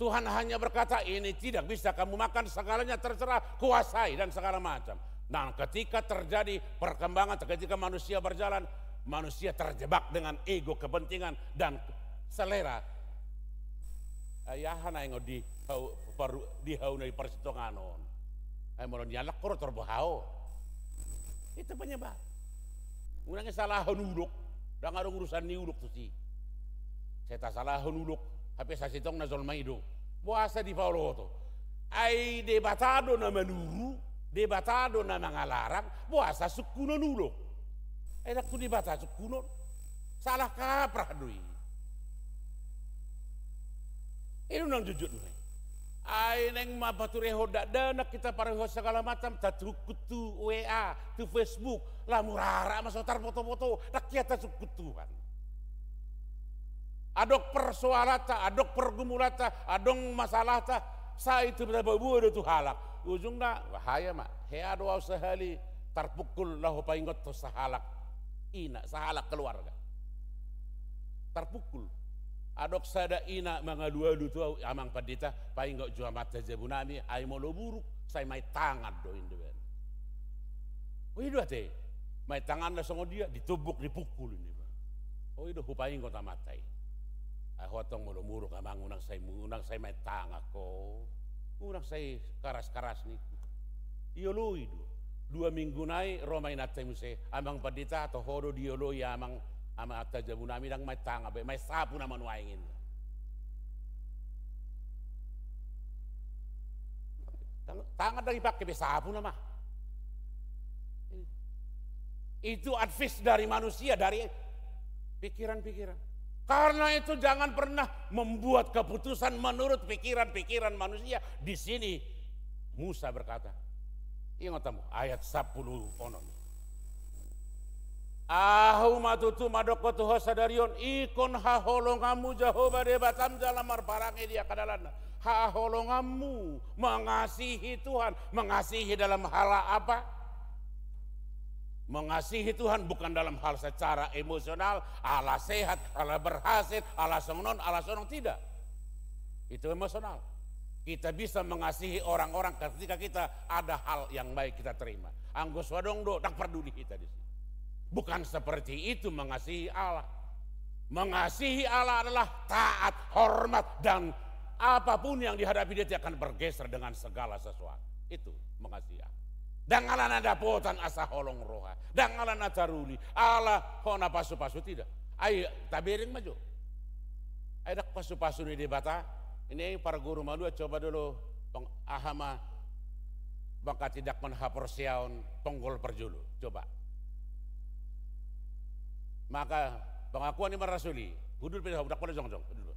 Tuhan hanya berkata, ini tidak bisa kamu makan, segalanya terserah, kuasai dan segala macam. Nah, ketika terjadi perkembangan, ketika manusia berjalan, manusia terjebak dengan ego, kepentingan, dan selera. Ai aha na ingot di hau, paru-, di hau na di parsitongaan on. Ai molo nialap ho ro torbo hau. Itu penyebab. Unang i salahon ulok, ndang adong urusan ni ulok tusi. Sai tasalahon ulok, hape sasintongna jolma i do. Boasa dipaoloto? Ai Debata do na manuru, Debata do na mangalarang, boasa sungkunon ulok? Ai ndang tu Debata sungkunon. Salah kaprah do i. I do nang jujut ma i. Ai naeng ma paturehon dakdanak hita, paruhon sagala macam, tasungkun tu W A, tu Facebook, lam urara ma so tarbotoboto, ndang hea tasungkun Tuhan. Adong persoalanta, adong pergumulanta, adong masalahta, sai tu taboaboa do tu halak. Ujungna bahaya ma, hea do au sahali tarpungkul laho paingothon sahalak ina, sahalak keluarga. Tarpungkul. Adong sada ina mangalualu tu au, "Amang Pandita, paingot jo amanta jabunami, ai molo muruk, sai main tangan do," ninna. "O, i do ate, main tanganna songon dia, ditumbuk, dipungkul," ninna. "O, i do hupaingot amanta i. Ai ho antong molo muruk, Amang, unang sai, unang sai main tangan ho. Unang sai karas-karas ningku." Dioloi do. Dua minggu nai ro ma inanta i muse, "Amang Pandita, toho do dioloi amang, amanta jabunami, ndang main tangan be, main sapu nama nuaeng," ninna. Tang-, tangan ndang dipake be, sapu nama. Itu advice dari manusia, dari pikiran-pikiran. Karena itu, jangan pernah membuat keputusan menurut pikiran-pikiran manusia. Di sini Musa berkata, ingot hamu, ayat sampulu onom. "Ahu ma tutu mandokkon tu ho sadari on, ingkon haholonganmu Jahowa Debatam jala marparange di angka dalanna." Haholonganmu, mengasihi Tuhan. Mengasihi dalam hal apa? Mengasihi Tuhan bukan dalam hal secara emosional, ala sehat, ala berhasil, ala songon on, ala songon on, tidak. Itu emosional. Kita bisa mengasihi orang-orang ketika kita ada hal yang baik kita terima. Anggo so adong do, ndang parduli hita di situ. Bukan seperti itu mengasihi Allah. Mengasihi Allah adalah taat, hormat, dan apapun yang dihadapi dia, dia akan bergeser dengan segala sesuatu. Itu mengasihi Allah. Ndang ala na dapotan asa holong roha, ndang ala na taruli, ala hona pasupasu, tidak. Ai tabereng ma jo. Ai ndang pasupasu ni Debata. Ini parguru malua, coba dulu peng-, aha ma, manghatindanghon haporseaon ponggol parjolo, coba. Maka pengakuan iman rasuli, hundul pe, ndang pola jongjong, hundul.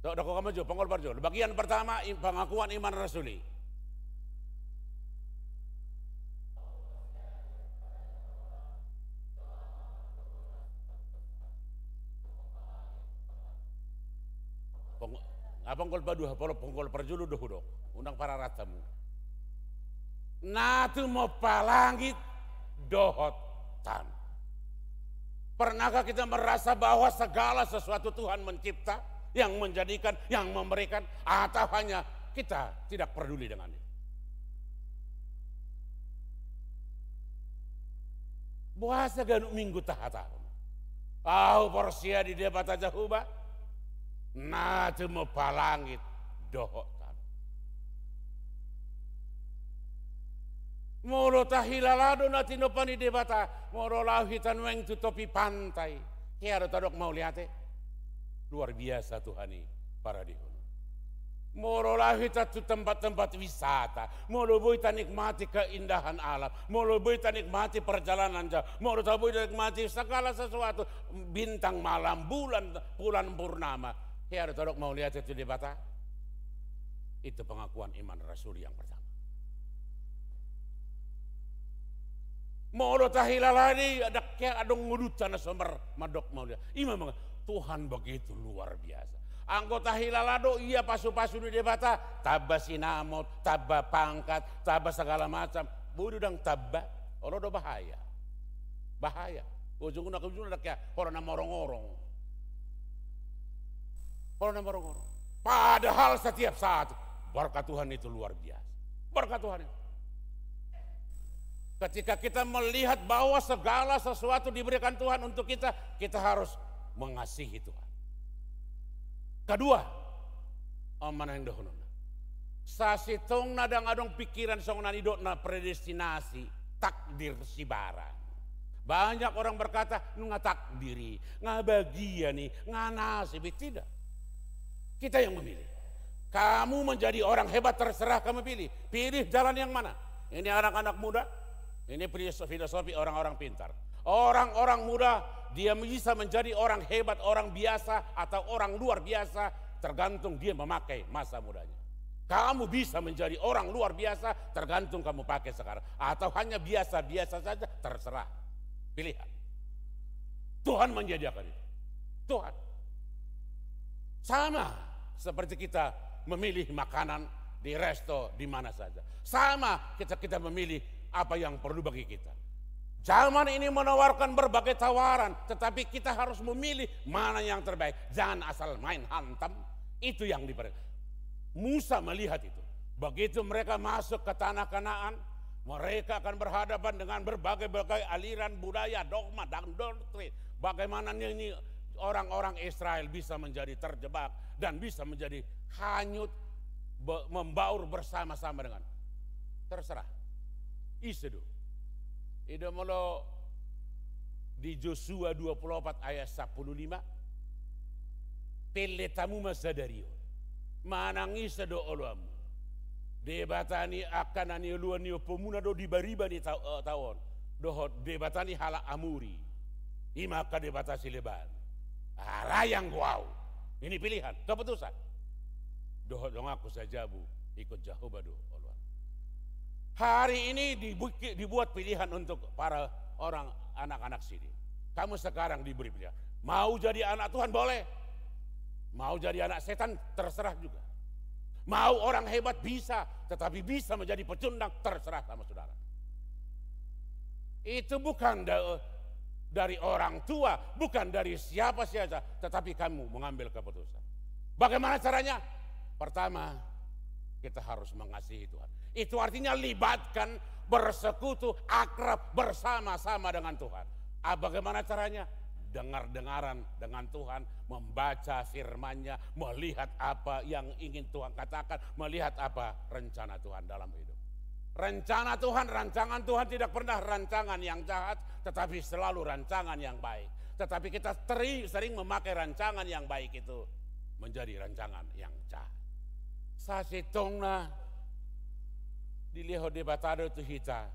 Dok, dok, hamu jo, ponggol parjolo. Bagian pertama, i-, pengakuan iman rasuli. Pong-, ah, ponggol padua, polo-, ponggol parjolo do hudok. Unang pararat hamu. Na tumompa langit dohot tano. Pernahkah kita merasa bahwa segala sesuatu Tuhan mencipta, yang menjadikan, yang memberikan, atau hanya kita tidak peduli dengan itu? Boasa ganup minggu tahatahon, "Ahu porsea di Debata Jahowa, na tumompa langit dohot tano." Molo tahilala do na tinompa ni Debata, molo laho hita nuaeng tu topi pantai, hea do tadok mauliate? Luar biasa Tuhan i, paradehon. Molo laho hita tu tempat-tempat wisata, molo boi tanikmati keindahan alam, molo boi tanikmati perjalanan jauh, molo ta boi tanikmati segala sesuatu, bintang malam, bulan, bulan purnama, hea do tadok mauliate tu Debata? Itu pengakuan iman rasuli yang pertama. Molo tahilala do i, ndang hea adong ngolunta na so mar-, mandok mauliate. I ma manga-, Tuhan begitu luar biasa. Anggo tahilala do ia pasupasu ni Debata, tamba sinamot, tamba pangkat, tamba segala macam, boi do ndang tamba, olo do bahaya. Bahaya. Ujungna, ujungna ndang hea, holan na morong-orong. Holan na morong-orong. Padahal setiap saat berkat Tuhan itu luar biasa. Berkat Tuhan itu. Ketika kita melihat bahwa segala sesuatu diberikan Tuhan untuk kita, kita harus mengasihi Tuhan. Kedua, on ma naeng dohononna. Sasintongna ndang adong pikiran songon na nidokna predestinasi, takdir sibarang. Banyak orang berkata, "Nunga takdir i, nga bagian i, nga nasib i." Tidak. Kita yang memilih. Kamu menjadi orang hebat, terserah kamu pilih. Pilih jalan yang mana? Ini anak-anak muda, ini filosofi, filosofi orang-orang pintar. Orang-orang muda Dia bisa menjadi orang hebat, orang biasa, atau orang luar biasa, tergantung dia memakai masa mudanya. Kamu bisa menjadi orang luar biasa, tergantung kamu pakai sekarang. Atau hanya biasa-biasa saja, terserah. Pilihan. Tuhan menyediakan itu. Tuhan. Sama seperti kita memilih makanan di resto, di mana saja. Sama kita, kita memilih apa yang perlu bagi kita. Zaman ini menawarkan berbagai tawaran, tetapi kita harus memilih mana yang terbaik. Jangan asal main hantam, itu yang diper-, Musa melihat itu. Begitu mereka masuk ke tanah Kanaan, mereka akan berhadapan dengan berbagai-bagai aliran budaya, dogma, dan doktrin. Bagaimana ini orang-orang Israel bisa menjadi terjebak dan bisa menjadi hanyut, be-, membaur bersama-sama dengan. Terserah. Ise do. I do molo di Josua dua puluh opat ayat sampulu lima. Pelle tamu ma sadari on. Manang ise do oloanmu. Debata ni angka na nioluan ni ompumuna do di bariba ni tao, eh, tao on. Dohot debata ni halak Amori. I ma angka debata sileban. Alai anggo au. Ini pilihan, keputusan. Dohot donganku sajabu, ingkon Jahowa do oloan. Hari ini dibuat, dibuat pilihan untuk para orang, anak-anak sini. Kamu sekarang diberi pilihan. Mau jadi anak Tuhan, boleh. Mau jadi anak setan, terserah juga. Mau orang hebat, bisa. Tetapi bisa menjadi pecundang, terserah sama saudara. Itu bukan da-, dari orang tua, bukan dari siapa saja, tetapi kamu mengambil keputusan. Bagaimana caranya? Pertama, kita harus mengasihi Tuhan. Itu artinya libatkan, bersekutu, akrab, bersama-sama dengan Tuhan. Ah, bagaimana caranya? Dengar-dengaran dengan Tuhan, membaca firman-Nya, melihat apa yang ingin Tuhan katakan, melihat apa rencana Tuhan dalam hidup. Rencana Tuhan, rancangan Tuhan tidak pernah rancangan yang jahat, tetapi selalu rancangan yang baik. Tetapi kita teri-, sering memakai rancangan yang baik itu menjadi rancangan yang jahat. Sasintongna dilehon Debata do tu hita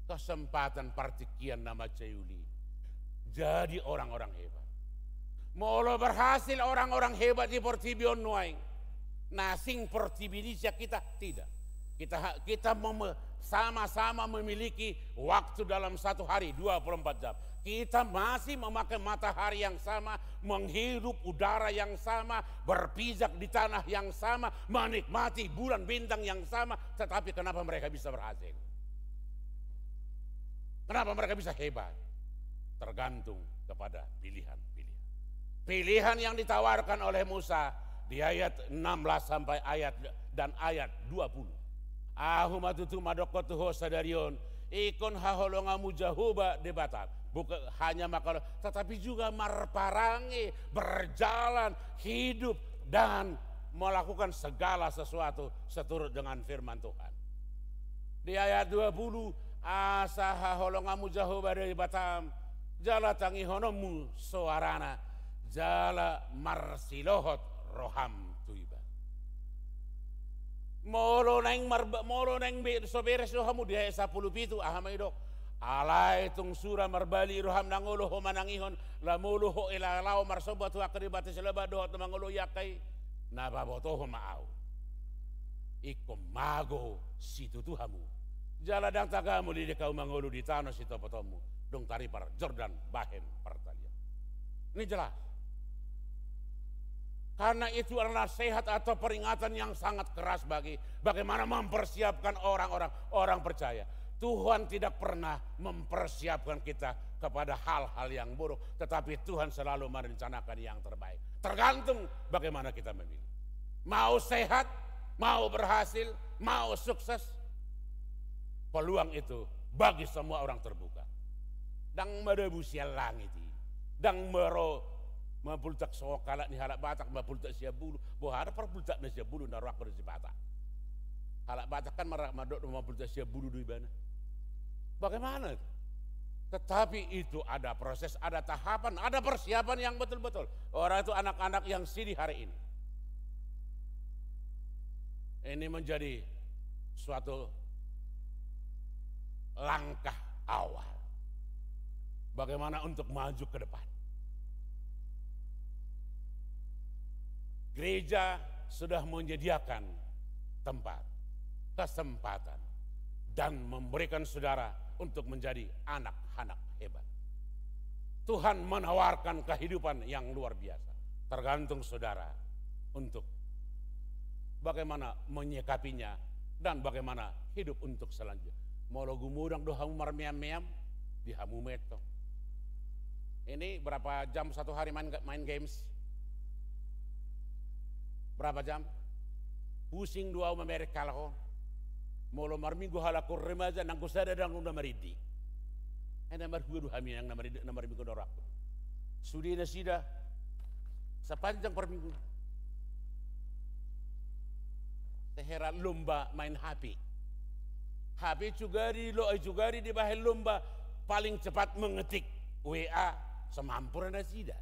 kesempatan partingkian na mansai uli. Jadi orang-orang hebat. Molo berhasil orang-orang hebat di portibi on nuaeng, na asing portibi ni sian hita, tidak. Kita ha-, kita mem-, sama-sama memiliki waktu dalam satu hari, dua puluh empat jam. Kita masih memakai matahari yang sama, menghirup udara yang sama, berpijak di tanah yang sama, menikmati bulan bintang yang sama, tetapi kenapa mereka bisa berhasil? Kenapa mereka bisa hebat? Tergantung kepada pilihan-pilihan. Pilihan yang ditawarkan oleh Musa di ayat enam belas sampai ayat, dan ayat dua puluh. Ahu ma tutu mandokkon tu ho sadari on, ingkon haholonganmu Jahowa Debata. Bukan hanya mangkalo, tetapi juga marparange, berjalan, hidup, dan melakukan segala sesuatu seturut dengan firman Tuhan. Di ayat dua puluh, asa haholonganmu Jahowa Debatam, jala tangihononmu soarana, jala marsilohot roham tu iba. Molo naeng marba-, molo naeng be-, so beres do hamu di ayat sampulu pitu, aha ma didok? Alai tung sura marbalik roham nang olo ho manangihon, lam olo ho ela laho marsomba tu angka debata sileban dohot na mangoloi angka i. Na pabotohon ma ahu. Ingkon mago situtu hamu. Jala ndang tagamol i di ahu mangolu di tano sitopotonmu, dung taripar Jordan bahen partalian. Ini jelas. Karena itu adalah nasihat atau peringatan yang sangat keras bagi bagaimana mempersiapkan orang-orang, orang percaya. Tuhan tidak pernah mempersiapkan kita kepada hal-hal yang buruk, tetapi Tuhan selalu merencanakan yang terbaik. Tergantung bagaimana kita memilih. Mau sehat, mau berhasil, mau sukses, peluang itu bagi semua orang terbuka. Ndang madabu sian langit i. Ndang maro mambultak songon halak ni halak Batak, mambultak sian bulu. Boha do parbultakna sian bulu, na rohangku do sipata. Halak Batak kan mar-, mandok do mambultak sian bulu do ibana. Bagaimana itu? Tetapi itu ada proses, ada tahapan, ada persiapan yang betul-betul. Orang itu anak-anak yang sini hari ini. Ini menjadi suatu langkah awal. Bagaimana untuk maju ke depan? Gereja sudah menyediakan tempat, kesempatan, dan memberikan saudara untuk menjadi anak-anak hebat. Tuhan menawarkan kehidupan yang luar biasa. Tergantung saudara untuk bagaimana menyikapinya dan bagaimana hidup untuk selanjutnya. Molo gumodang do hamu marmeam-meam, di hamu ma antong. Ini berapa jam satu hari main, main games? Berapa jam? Pusing do au mamereng halak on. Molo marminggu halak on remaja, nanggo sada ndang na maridi. Ai na marhua do hami nang na maridi, na marminggu na rohangku. Sude nasida sepanjang parminggu. Sehera lomba main H P. H P juga di lo, juga di, dibahen lomba paling cepat mengetik W A, semampu nasida.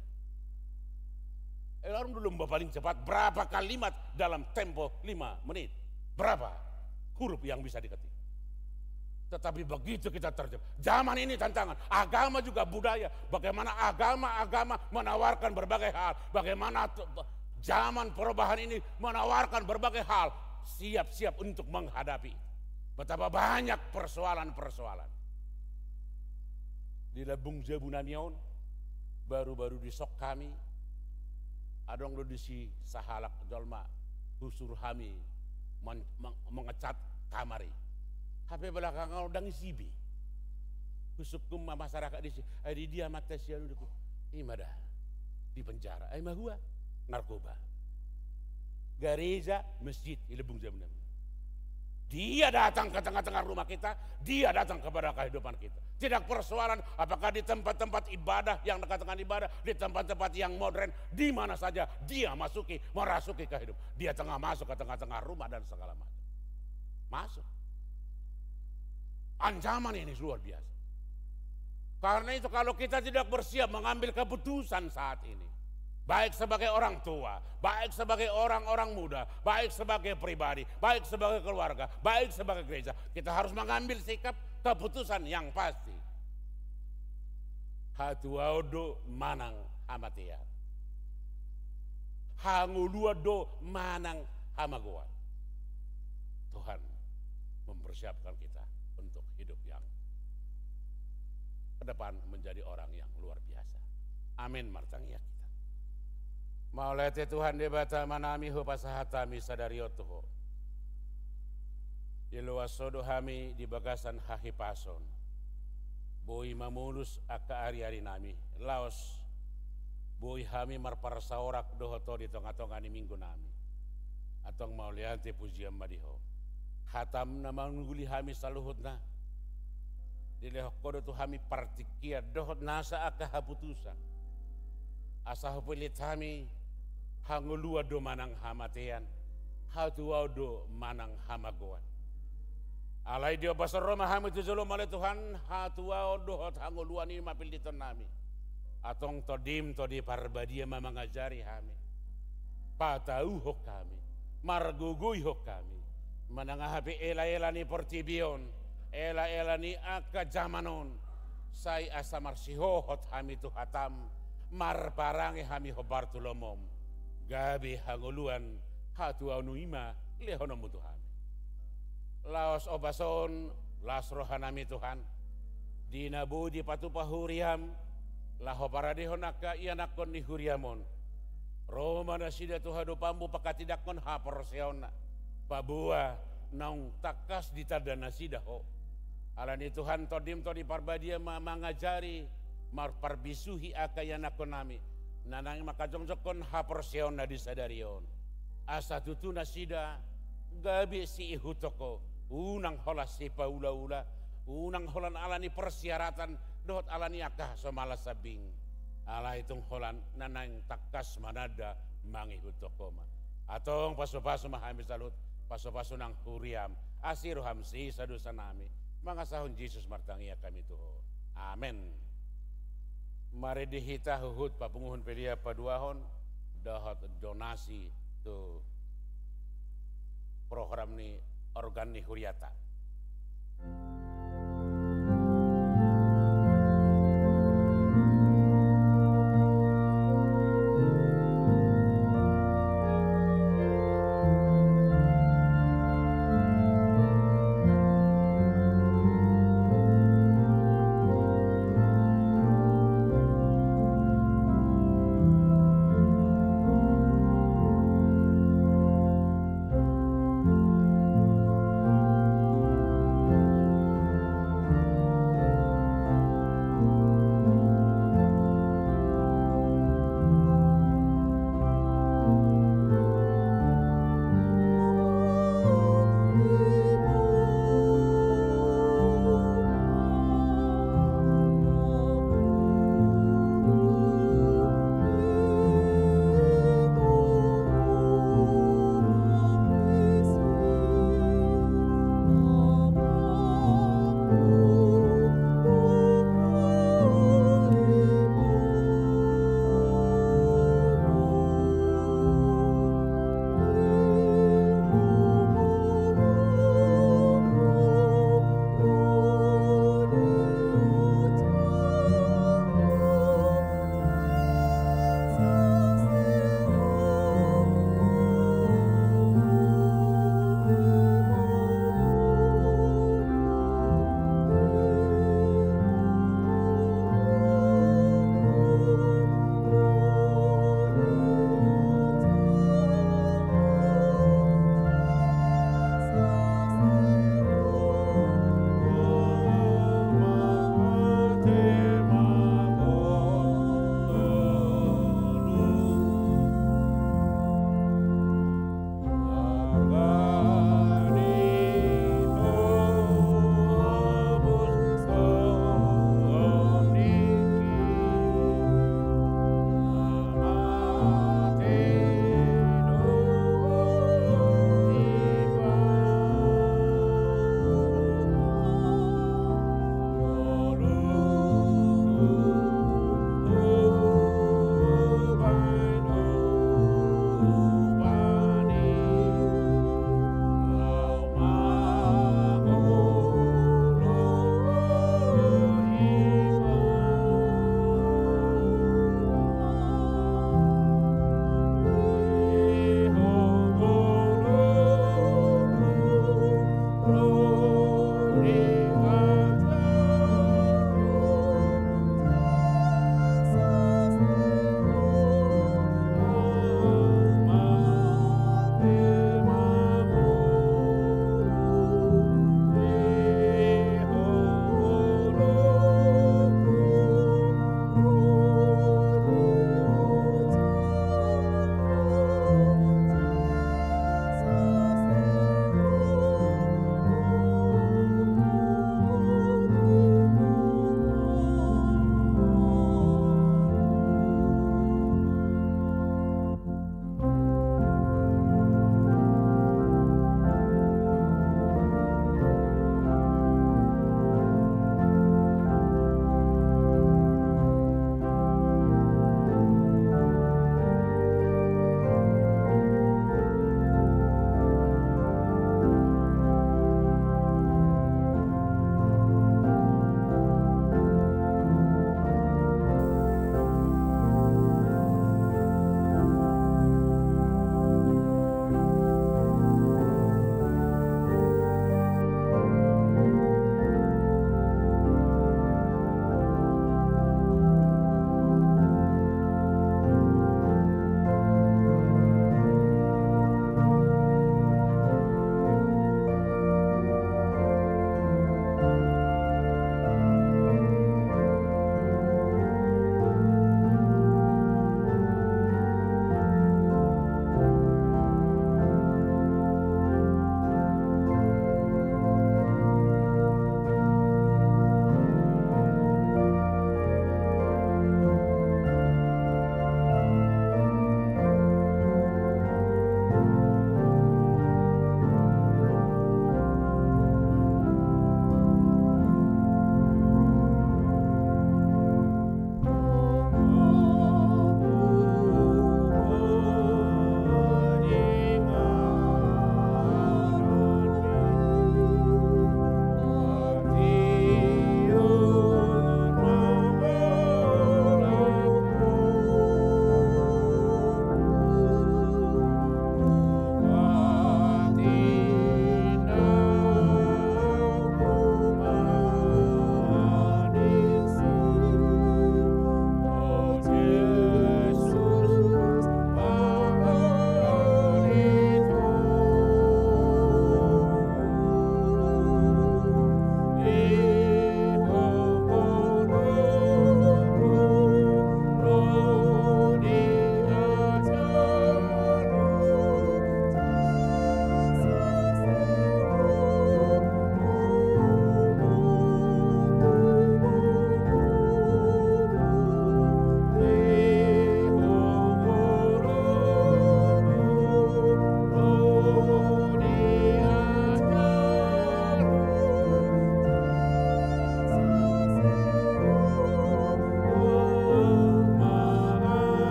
Eh, lalu lomba paling cepat, berapa kalimat dalam tempo lima menit? Berapa huruf yang bisa diketik? Tetapi begitu kita terjebak. Zaman ini tantangan. Agama juga budaya. Bagaimana agama-agama menawarkan berbagai hal. Bagaimana t-, zaman perubahan ini menawarkan berbagai hal. Siap-siap untuk menghadapi. Betapa banyak persoalan-persoalan. Di lambung jabu nami on, baru-baru dison hami, adong do disi sahalak jolma, husuru hami men-, meng-, mengecat kamar i. Hape belakangan on ndang isi be. Husungkun ma masyarakat disi, ai di dia amanta si anu, didok, i ma da, di penjara, ai mahua, narkoba. Gareja, masjid, i lambung jabu nami. Dia datang ke tengah-tengah rumah kita, dia datang kepada kehidupan kita. Tidak persoalan apakah di tempat-tempat ibadah yang dekat dengan ibadah, di tempat-tempat yang modern, di mana saja dia masuki, merasuki kehidupan. Dia tengah masuk ke tengah-tengah rumah dan segala macam. Masuk. Ancaman ini luar biasa. Karena itu, kalau kita tidak bersiap mengambil keputusan saat ini, baik sebagai orang tua, baik sebagai orang-orang muda, baik sebagai pribadi, baik sebagai keluarga, baik sebagai gereja, kita harus mengambil sikap, keputusan yang pasti. Hatuaon do manang hamatean. Hangoluan do manang hamagoan. Tuhan mempersiapkan kita untuk hidup yang ke depan, menjadi orang yang luar biasa. Amin. Martangiang hita. Mauliate Tuhan Debata Amanami, hupasahat hami sadari on tu Ho. Diloas Ho do hami di bagasan hahipason. Boi mamolus angka ari-ari nami, laos boi hami marparsaoran dohot Ho di tonga-tonga ni minggu nami. Antong mauliate, pujian ma di Ho. Hatam na manguli hami saluhutna, dilehon Ho do tu hami partingkian dohot nasa angka haputusan. Asa hupillit hami hangoluan do manang hamatean, hatuaon do manang hamagoan. Alai diombas Ho ma hami tu joloM, ale Tuhan, hatuaon dohot hangoluan i ma pilliton nami. Antong TondiM, Tondi Parbadia ma mangajari hami, patauhon hami, margogoihon hami, manang aha pe ela-ela ni portibi on, ela-ela ni angka jaman on, sai asa marsihohot hami tu hataM, marparange hami hombar tu lomoM, gabe hangoluan, hatuaon i ma lehononMu tu hami. Laos ombas on, las roha nami Tuhan, di na boi dipatupa huriaM, laho paradehon angka ianakhon ni huriaM on. Ro ma nasida tu hadopanMu panghatindangkon haporseaonna, paboa naung tangkas ditanda nasida Ho. Alani Tuhan, TondiM, Tondi Parbadia ma mangajari, marparbisuhi angka ianakhon nami, na naeng manghajongjonghon haporseaonna di sadari on. Asa tutu nasida gabe siihuthon Ho, unang holan sipaula-ula, unang holan alani persyaratan dohot alani angka hasombalan sambing. Alai tung holan na naeng tangkas mananda mangihuthon Ho ma. Antong pasu-pasu ma hami saluhut, pasu-pasu nang huriaM, asi rohaM sisa dosa nami. Mangasahon Jesus martangiang hami tu Ho. Amen. Marende hita huhut papunguhon pelean paduahon dohot donasi tu program ni organ ni huriata.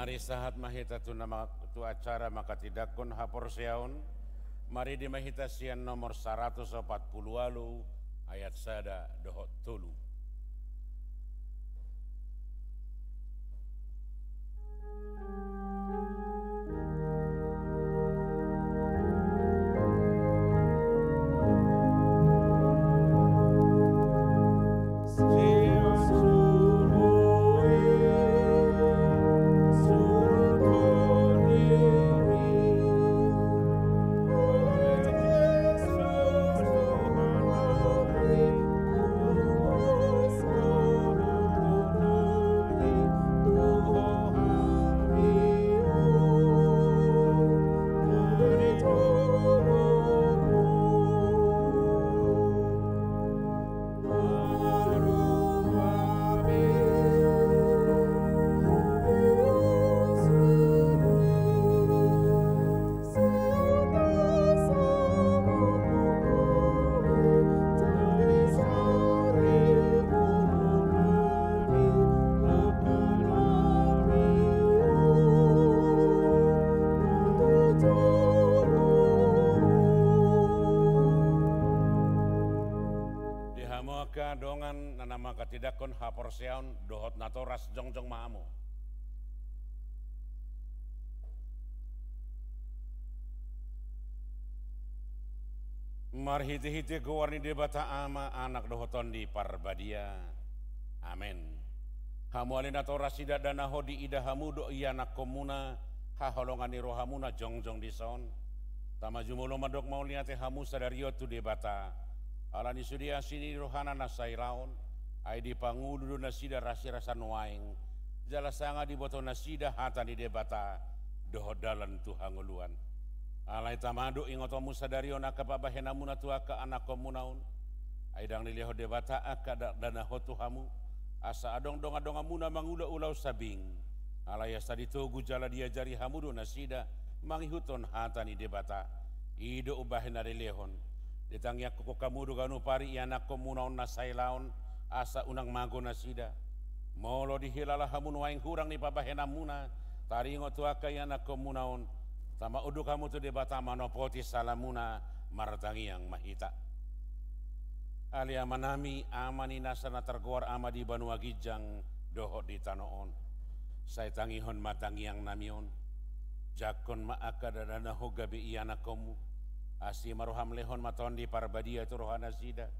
Mari sahat ma hita tu nama, tu acara manghatindanghon haporseaon. Maridi ma hita sian nomor saratus opat pulu ualu, ayat sada dohot tolu. Di hamu angka dongan na manghatindanghon haporseaon dohot natoras, jongjong ma hamu. Marhitehite goar ni Debata Ama, Anak dohot Tondi Parbadia. Amen. Hamu ale natoras, sidadanaho diida hamu do ianakkonmuna haholongan ni rohamuna jongjong dison. Tama jumolo mandok mauliate hamu sadari on tu Debata, ala ni sude asi ni rohana na sailaon, ai dipangolu do nasida rasirasa nuaeng, jala sanga diboto nasida hata ni Debata dohot dalan tu hangoluan. Alai tama do ingotonmu sadari on angka pabahenanmuna tu angka anakkonmuna on. Ai ndang dilehon Debata angka dakdanahon tu hamu, asa adong dongan-donganmuna mangula ulaon sambing. Alai asa ditogu jala diajari hamu do nasida mangihuthon hata ni Debata. I do umbahen na dilehon. Ditangiangkon hamu do ganup ari ianakkonmuna on na sailaon, asa unang mago nasida. Molo dihilala hamu nuaeng hurang ni pabahenanmuna taringot tu angka ianakkonmuna on, tama unduk hamu tu Debata manopoti salamuna. Martangiang ma hita. Ale Amanami, Ama ni nasa na targoar Ama di banua ginjang dohot di tano on, sai tangihon ma tangiangnami on. Jangkon ma angka dakdanahon gabe ianakkonmu. Asi ma roham, lehon ma Tondi Parbadia tu rohanasida,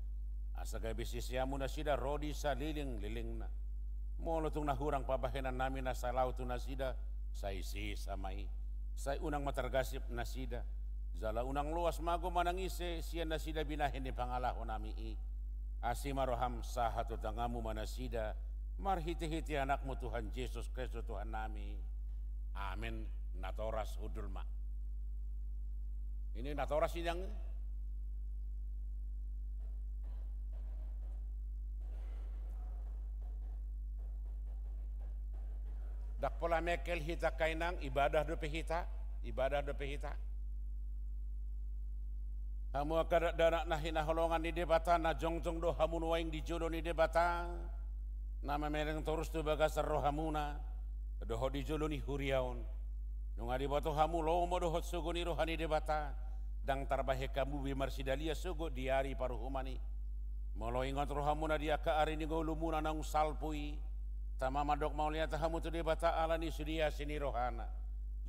asa gabe siseanmu nasida ro di salelenglelengna. Molo tung na hurang pabahenannami na sailaon tu nasida, sai sesa ma i. Sai unang ma targasip nasida, jala unang loas mago manang ise sian nasida binahen ni pangalahonami i. Asi ma roham sahat tu tanganmu ma nasida, marhitehite Anakmu Tuhan Jesus Kristus Tuhannami. Amen. Natoras, hundul ma. Ini natoras, inang. Ndang pola mengkel hita, angka inang, ibadah dope hita, ibadah dope hita. Hamu angka dakdanak na hinaholongan ni Debata, na jongjong do hamu nuaeng di jolo ni Debata, na mamereng torus tu bagasan rohamuna dohot di jolo ni huria on. Nunga diboto hamu lomo dohot sogo ni roha ni Debata, ndang tarbahen hamu be marsidalia sogot di ari paruhuman i. Molo ingot rohamuna di angka ari ni ngolumuna naung salpu i, tama mandok mauliate hamu tu Debata ala ni sude asi ni rohana.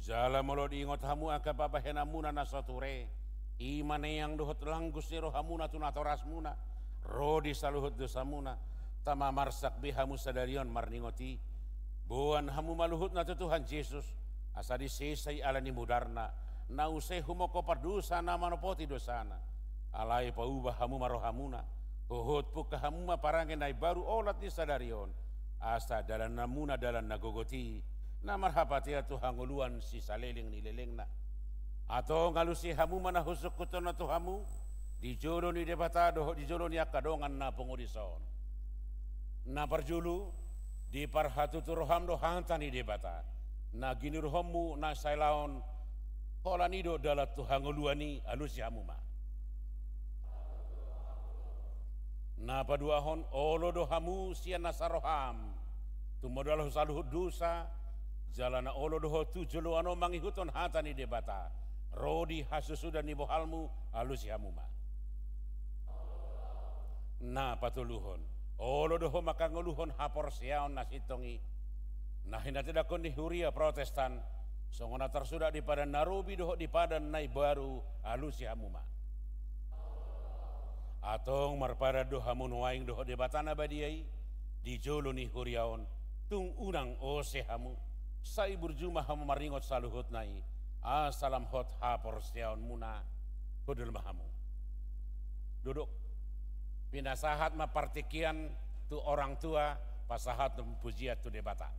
Jala molo diingot hamu angka pabahenanmuna na so ture, i ma neang dohot langgus ni rohamuna tu natorasmuna, ro di saluhut dosamuna, tama marsak be hamu sadari on marningot i. Boan hamu ma luhutna tu Tuhan Jesus, asa disesa i ala ni mudarna, na use humongkop pardosa na manopoti dosana. Alai pauba hamu ma rohamuna, huhut pungka hamu ma parange na imbaru olat ni sadari on, asa dalannamuna dalan na gogot i, na marhapatean tu hangoluan sisaleleng ni lelengna. Antong alusi hamu ma na husungkuthon on tu hamu, di jolo ni Debata dohot di jolo ni angka dongan na pungu dison. Na parjolo, diparhatutu roham do hata ni Debata, na ginuruhonmu na sailaon, holan i do dalan tu hangoluan i, alusi hamu ma. Na paduahon, olo do hamu sian nasa roham, tumundalhon saluhut dosa, Jala na olo do ho tu joloan on mangihuthon hata ni Debata, ro di hasusuda ni bohalmu, alusi hamu ma. Na patoluhon, olo do ho mangkangoluhon haporseaon na sintong i, na hinatindangkon ni huria Protestan, songon na tarsurat di Padan na Robi dohot di Padan na Imbaru, alusi hamu ma. Antong marpadan do hamu nuaeng dohot Debata na badia i di jolo ni huria on, tung unang ose hamu, sai burju ma hamu maringot saluhutna i, asa lam hot haporseaonmuna. Hundul ma hamu. Duduk. Pinasahat ma partingkian tu orang tua, pasahat ma pujian tu Debata.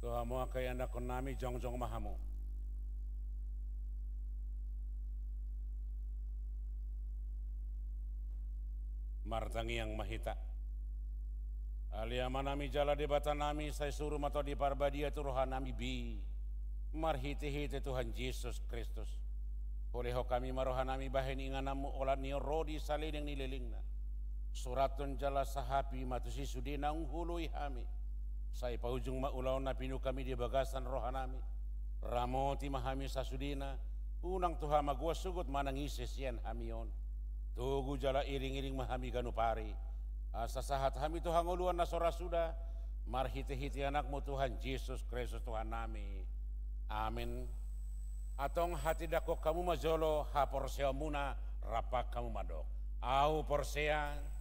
Tu hamu angka ianakkonnami, jongjong ma hamu. Martangiang ma hita. Ale Amanami jala Debatanami, sai suru ma Tondi Parbadia tu rohanami be, marhitehite Tuhan Jesus Kristus. Holehon hami ma rohanami bahen ingananmu olat ni on ro di saleleng ni lelengna. Surathon jala sahapi ma tusi sude naung huoloi hami. Sai paujung ma ulaon na pinungka-Mi di bagasan rohanami. Ramoti ma hami sasudena, unang tu hamagoan sogot manang ise sian hami on. Togu jala iring-iring ma hami ganup ari, asa sahat hami tu hangoluan na so ra suda, marhite-hite Anakmu Tuhan Jesus Kristus Tuhannami. Amen. Antong hatindangkon hamu ma jolo haporseaonmuna, rap hamu mandok: Ahu porsea.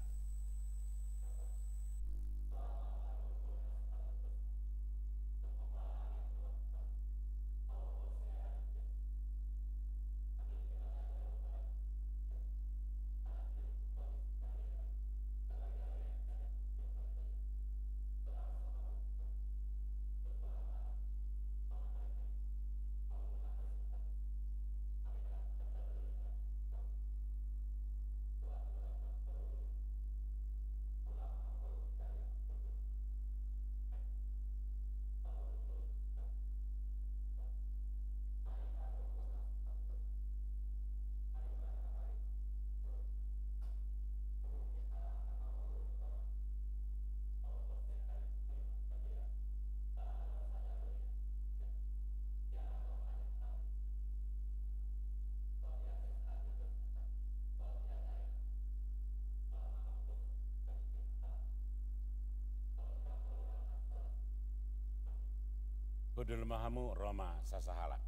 Dolma hamu ro ma sasahalak.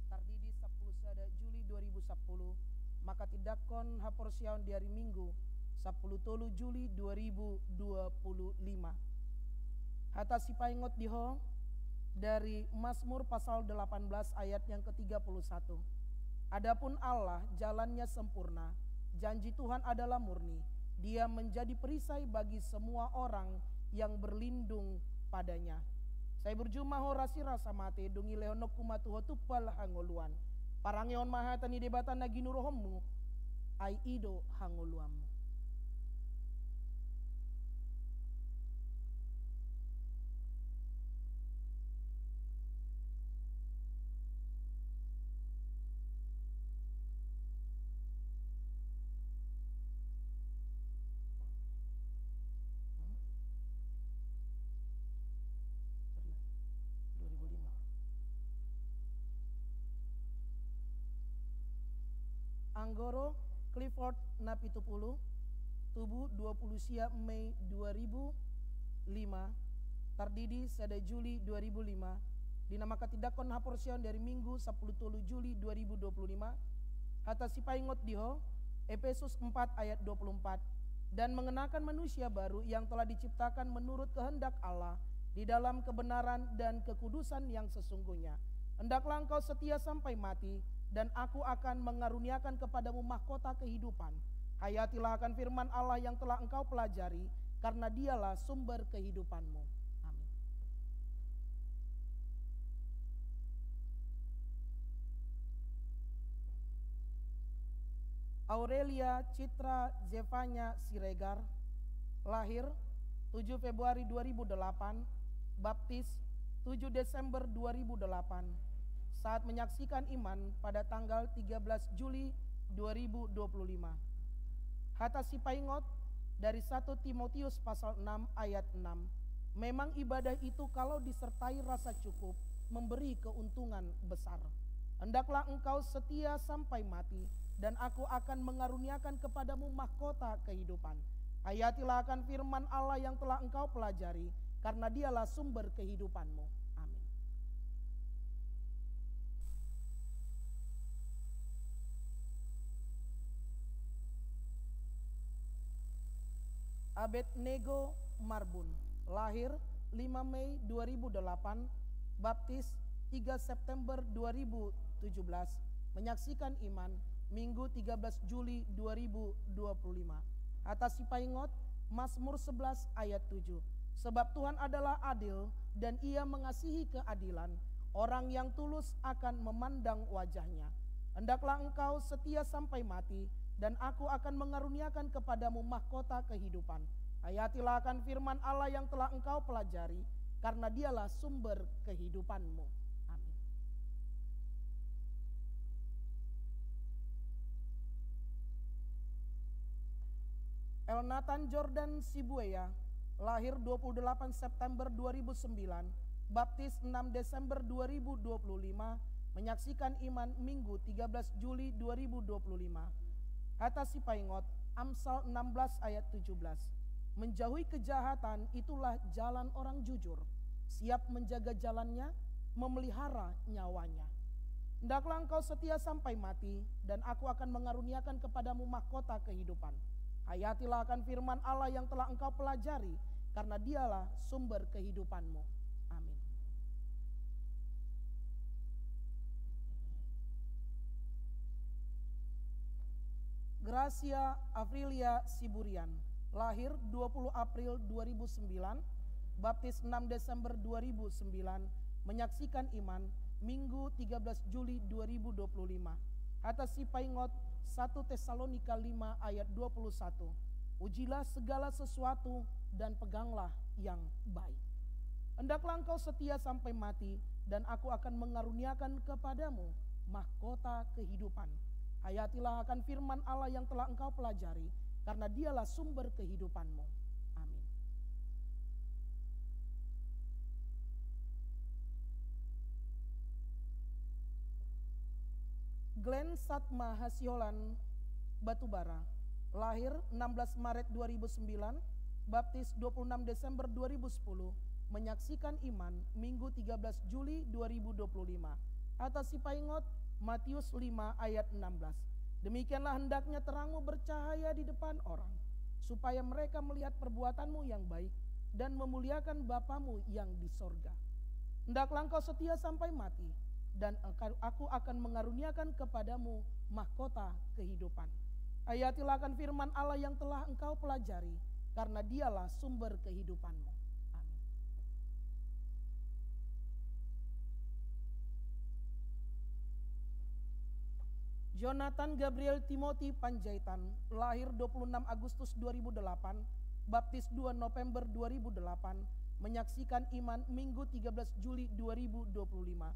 Tardidi sampulu sada Juli dua ribu sampulu, manghatindanghon haporseaon di ari Minggu, sampulu tolu Juli dua ribu dua puluh lima. Hata sipaingot di ho dari Mazmur pasal delapan belas ayat yang ketiga puluh satu. Adapun Allah jalannya sempurna, janji Tuhan adalah murni, Dia menjadi perisai bagi semua orang yang berlindung padanya. Sai burju ma ho rasirasa mate, dung i lehononku ma tu ho tumpal hangoluan. Parangehon ma hata ni Debata na ginuruhonmu, ai i do hangoluanmu. Dua ribu lima. Anggoro Clifford na pitu pulu, tubu dua pulu sia Mei dua ribu lima, tardidi sada Juli dua ribu lima, di na manghatindanghon haporseaon di ari Minggu sampulu tolu Juli dua ribu dua puluh lima, hata sipaingot di ho, Epesus empat ayat dua puluh empat, dan mengenakan manusia baru yang telah diciptakan menurut kehendak Allah di dalam kebenaran dan kekudusan yang sesungguhnya. Hendaklah engkau setia sampai mati, dan Aku akan mengaruniakan kepadamu mahkota kehidupan. Hayatilah akan firman Allah yang telah engkau pelajari, karena Dialah sumber kehidupanmu. Amin. Aurelia Citra Zevanya Siregar, lahir tujuh Februari dua ribu delapan, baptis tujuh Desember dua ribu delapan, saat menyaksikan iman pada tanggal tiga belas Juli dua ribu dua puluh lima. Hata sipaingot dari satu Timotius pasal enam ayat enam. Memang ibadah itu kalau disertai rasa cukup, memberi keuntungan besar. Hendaklah engkau setia sampai mati, dan Aku akan mengaruniakan kepadamu mahkota kehidupan. Hayatilah akan firman Allah yang telah engkau pelajari, karena Dialah sumber kehidupanmu. Amin. Abednego Marbun, lahir lima Mei dua ribu delapan, baptis tiga September dua ribu tujuh belas, menyaksikan iman Minggu tiga belas Juli dua ribu dua puluh lima. Hata sipaingot, Mazmur sebelas ayat tujuh. Sebab Tuhan adalah adil dan Ia mengasihi keadilan. Orang yang tulus akan memandang wajah-Nya. Hendaklah engkau setia sampai mati, dan Aku akan mengaruniakan kepadamu mahkota kehidupan. Hayatilah akan firman Allah yang telah engkau pelajari, karena Dialah sumber kehidupanmu. Amin. Elnatan Jordan Sibuea, lahir dua puluh delapan September dua ribu sembilan, baptis enam Desember dua ribu dua puluh lima, menyaksikan iman Minggu tiga belas Juli dua ribu dua puluh lima. Hata sipaingot, Amsal enam belas ayat tujuh belas. Menjauhi kejahatan itulah jalan orang jujur. Siap menjaga jalannya, memelihara nyawanya. Hendaklah engkau setia sampai mati, dan Aku akan mengaruniakan kepadamu mahkota kehidupan. Hayatilah akan firman Allah yang telah engkau pelajari, karena Dialah sumber kehidupanmu. Amin. Gracia Afrilia Siburian, lahir dua puluh April dua ribu sembilan, baptis enam Desember dua ribu sembilan, menyaksikan iman, Minggu tiga belas Juli dua ribu dua puluh lima. Hata sipaingot, satu Tesalonika lima ayat dua puluh satu, "Ujilah segala sesuatu dan peganglah yang baik." Hendaklah engkau setia sampai mati, dan Aku akan mengaruniakan kepadamu mahkota kehidupan. Hayatilah akan firman Allah yang telah engkau pelajari, karena Dialah sumber kehidupanmu. Amin. Glenn Satma Hasiholan, Batubara, lahir enam belas Maret dua ribu sembilan, baptis dua puluh enam Desember dua ribu sepuluh, menyaksikan iman, Minggu tiga belas Juli dua ribu dua puluh lima. Hata sipaingot, Matius lima ayat enam belas, "Demikianlah hendaknya terangmu bercahaya di depan orang, supaya mereka melihat perbuatanmu yang baik dan memuliakan Bapamu yang di sorga." Hendaklah engkau setia sampai mati, dan engka-, Aku akan mengaruniakan kepadamu mahkota kehidupan. Hayatilah akan firman Allah yang telah engkau pelajari, karena Dialah sumber kehidupanmu. Amin. Jonathan Gabriel Timothy Panjaitan, lahir dua puluh enam Agustus dua ribu delapan, baptis dua November dua ribu delapan, menyaksikan iman, Minggu tiga belas Juli dua ribu dua puluh lima.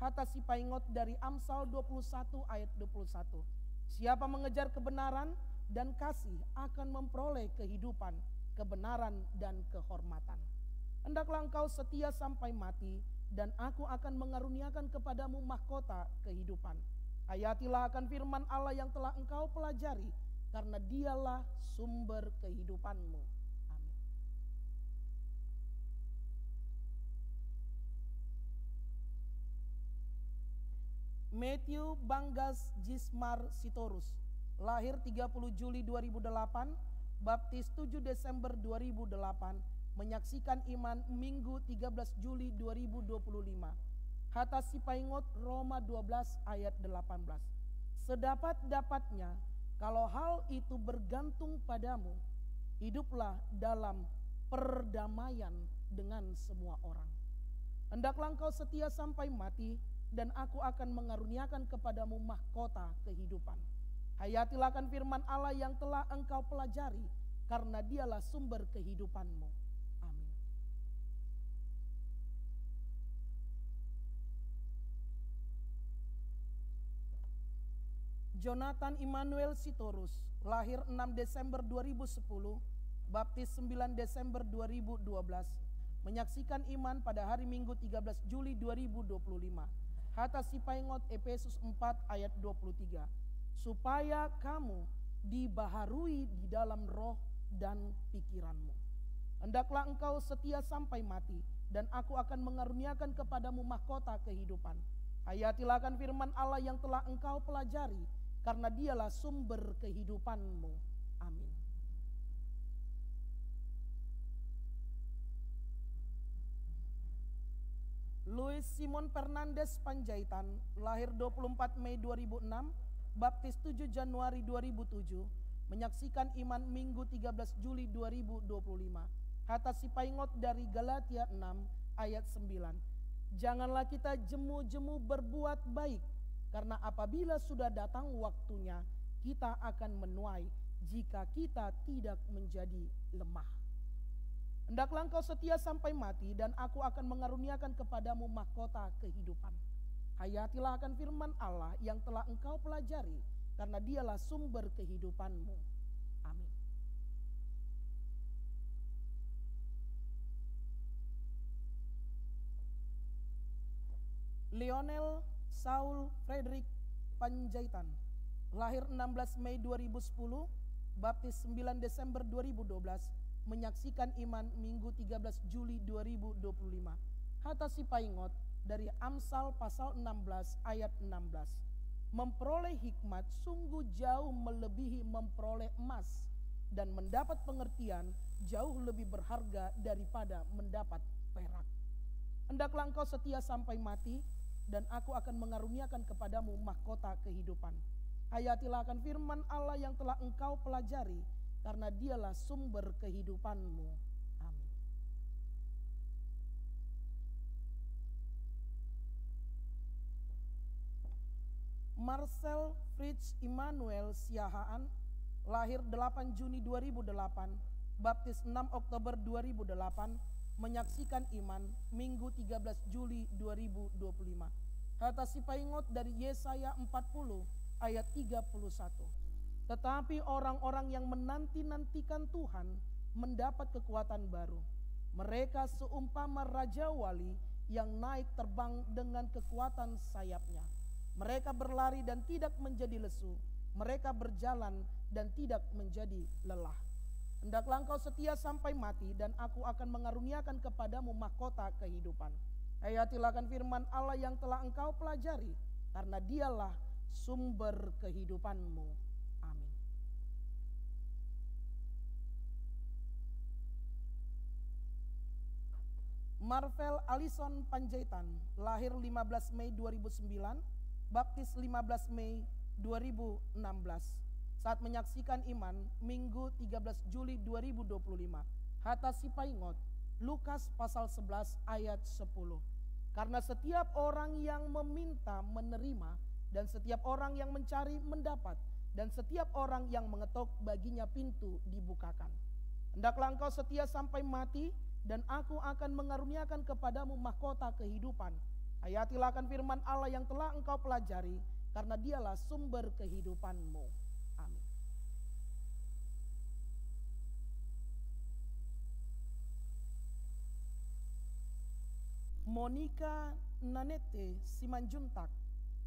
Hata sipaingot dari Amsal dua puluh satu ayat dua puluh satu, "Siapa mengejar kebenaran dan kasih akan memperoleh kehidupan, kebenaran, dan kehormatan." Hendaklah engkau setia sampai mati, dan Aku akan mengaruniakan kepadamu mahkota kehidupan. Hayatilah akan firman Allah yang telah engkau pelajari, karena Dialah sumber kehidupanmu. Amin. Matthew Banggas Jismar Sitorus, lahir tiga puluh Juli dua ribu delapan, baptis tujuh Desember dua ribu delapan, menyaksikan iman, Minggu tiga belas Juli dua ribu dua puluh lima. Hata sipaingot, Roma dua belas ayat delapan belas, "Sedapat-dapatnya, kalau hal itu bergantung padamu, hiduplah dalam perdamaian dengan semua orang." Hendaklah engkau setia sampai mati, dan Aku akan mengaruniakan kepadamu mahkota kehidupan. Hayatilah akan firman Allah yang telah engkau pelajari, karena Dialah sumber kehidupanmu. Amin. Jonathan Immanuel Sitorus, lahir enam Desember dua ribu sepuluh, baptis sembilan Desember dua ribu dua belas, menyaksikan iman pada hari Minggu tiga belas Juli dua ribu dua puluh lima. Hata sipaingot, Efesus empat ayat dua puluh tiga, "Supaya kamu dibaharui di dalam roh dan pikiranmu." Hendaklah engkau setia sampai mati, dan Aku akan mengaruniakan kepadamu mahkota kehidupan. Hayatilah akan firman Allah yang telah engkau pelajari, karena Dialah sumber kehidupanmu. Amin. Luis Simon Fernandez Panjaitan, lahir dua puluh empat Mei dua ribu enam, baptis tujuh Januari dua ribu tujuh, menyaksikan iman, Minggu tiga belas Juli dua ribu dua puluh lima. Hata sipaingot dari Galatia enam ayat sembilan, "Janganlah kita jemu-jemu berbuat baik, karena apabila sudah datang waktunya, kita akan menuai jika kita tidak menjadi lemah." Hendaklah engkau setia sampai mati, dan Aku akan mengaruniakan kepadamu mahkota kehidupan. Hayatilah akan firman Allah yang telah engkau pelajari, karena Dialah sumber kehidupanmu. Amin. Lionel Saul Frederick Panjaitan, lahir enam belas Mei dua ribu sepuluh, baptis sembilan Desember dua ribu dua belas, menyaksikan iman, Minggu tiga belas Juli dua ribu dua puluh lima. Hata sipaingot dari Amsal pasal enam belas ayat enam belas, "Memperoleh hikmat sungguh jauh melebihi memperoleh emas, dan mendapat pengertian jauh lebih berharga daripada mendapat perak." Hendaklah engkau setia sampai mati, dan Aku akan mengaruniakan kepadamu mahkota kehidupan. Hayatilah akan firman Allah yang telah engkau pelajari, karena Dialah sumber kehidupanmu. Amin. Marcel Fritz Immanuel Siahaan, lahir delapan Juni dua ribu delapan, baptis enam Oktober dua ribu delapan, menyaksikan iman Minggu tiga belas Juli dua ribu dua puluh lima. Hata sipaingot dari Yesaya empat puluh ayat tiga puluh satu. Tetapi orang-orang yang menanti-nantikan Tuhan mendapat kekuatan baru. Mereka seumpama raja wali yang naik terbang dengan kekuatan sayapnya. Mereka berlari dan tidak menjadi lesu. Mereka berjalan dan tidak menjadi lelah. Hendaklah engkau setia sampai mati, dan Aku akan mengaruniakan kepadamu mahkota kehidupan. Hayatilah akan firman Allah yang telah engkau pelajari, karena Dialah sumber kehidupanmu. Amin. Marvel Alison Panjaitan, lahir lima belas Mei dua ribu sembilan, baptis lima belas Mei dua ribu enam belas, saat menyaksikan iman Minggu tiga belas Juli dua ribu dua puluh lima. Hata sipaingot, Lukas pasal sebelas ayat sepuluh. Karena setiap orang yang meminta menerima, dan setiap orang yang mencari mendapat, dan setiap orang yang mengetok baginya pintu dibukakan. Hendaklah engkau setia sampai mati, dan Aku akan mengaruniakan kepadamu mahkota kehidupan. Hayatilah akan firman Allah yang telah engkau pelajari, karena Dialah sumber kehidupanmu. Amin. Monica Nanette Simanjuntak,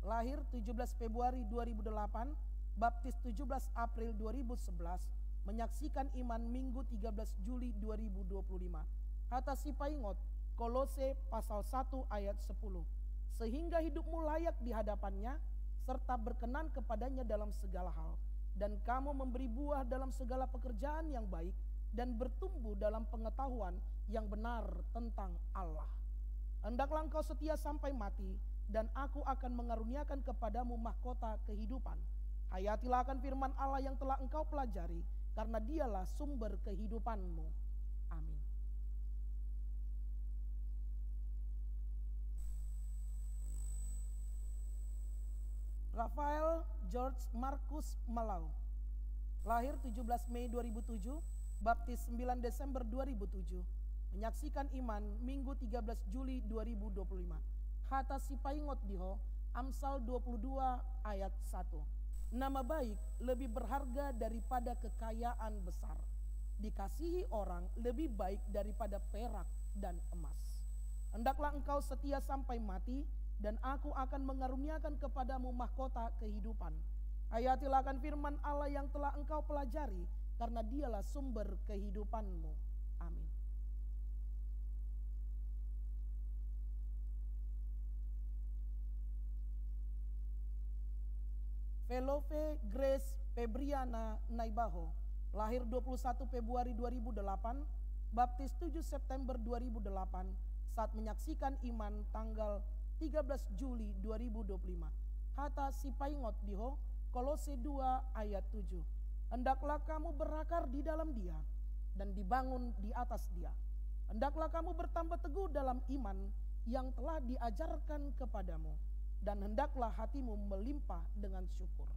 lahir tujuh belas Februari dua ribu delapan, baptis tujuh belas April dua ribu sebelas, menyaksikan iman Minggu tiga belas Juli dua ribu dua puluh lima. Hata sipaingot, Kolose pasal satu ayat sepuluh. Sehingga hidupmu layak di hadapan-Nya, serta berkenan kepada-Nya dalam segala hal, dan kamu memberi buah dalam segala pekerjaan yang baik, dan bertumbuh dalam pengetahuan yang benar tentang Allah. Hendaklah engkau setia sampai mati, dan Aku akan mengaruniakan kepadamu mahkota kehidupan. Hayatilah akan firman Allah yang telah engkau pelajari, karena Dialah sumber kehidupanmu. Amin. Rafael George Marcus Malau, lahir tujuh belas Mei dua ribu tujuh, baptis sembilan Desember dua ribu tujuh, menyaksikan iman Minggu tiga belas Juli dua ribu dua puluh lima. Hata sipaingot di ho, Amsal dua puluh dua ayat satu. Nama baik lebih berharga daripada kekayaan besar. Dikasihi orang lebih baik daripada perak dan emas. Hendaklah engkau setia sampai mati, dan Aku akan mengaruniakan kepadamu mahkota kehidupan. Hayatilah akan firman Allah yang telah engkau pelajari, karena Dialah sumber kehidupanmu. Amin. Felove Grace Febriana Naibaho, lahir dua puluh satu Februari dua ribu delapan, baptis tujuh September dua ribu delapan, saat menyaksikan iman tanggal tiga belas Juli dua ribu dua puluh lima. Hata sipaingot di ho, Kolose dua ayat tujuh. Hendaklah kamu berakar di dalam Dia, dan dibangun di atas Dia. Hendaklah kamu bertambah teguh dalam iman yang telah diajarkan kepadamu, dan hendaklah hatimu melimpah dengan syukur.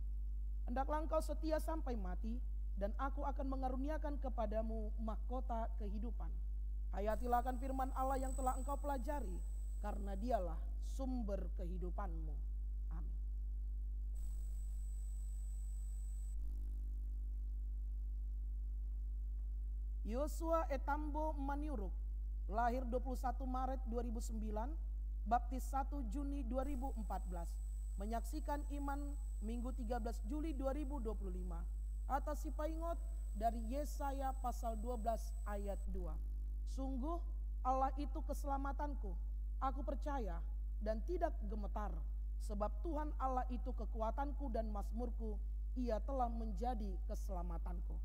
Hendaklah engkau setia sampai mati, dan Aku akan mengaruniakan kepadamu mahkota kehidupan. Hayatilah akan firman Allah yang telah engkau pelajari, karena Dialah sumber kehidupanmu. Amin. Yosua Etambo Maniuruk, lahir dua puluh satu Maret dua ribu sembilan, baptis satu Juni dua ribu empat belas, menyaksikan iman Minggu tiga belas Juli dua ribu dua puluh lima. Hata sipaingot dari Yesaya pasal dua belas ayat dua. Sungguh, Allah itu keselamatanku. Aku percaya dan tidak gemetar, sebab Tuhan Allah itu kekuatanku dan mazmurku, Ia telah menjadi keselamatanku.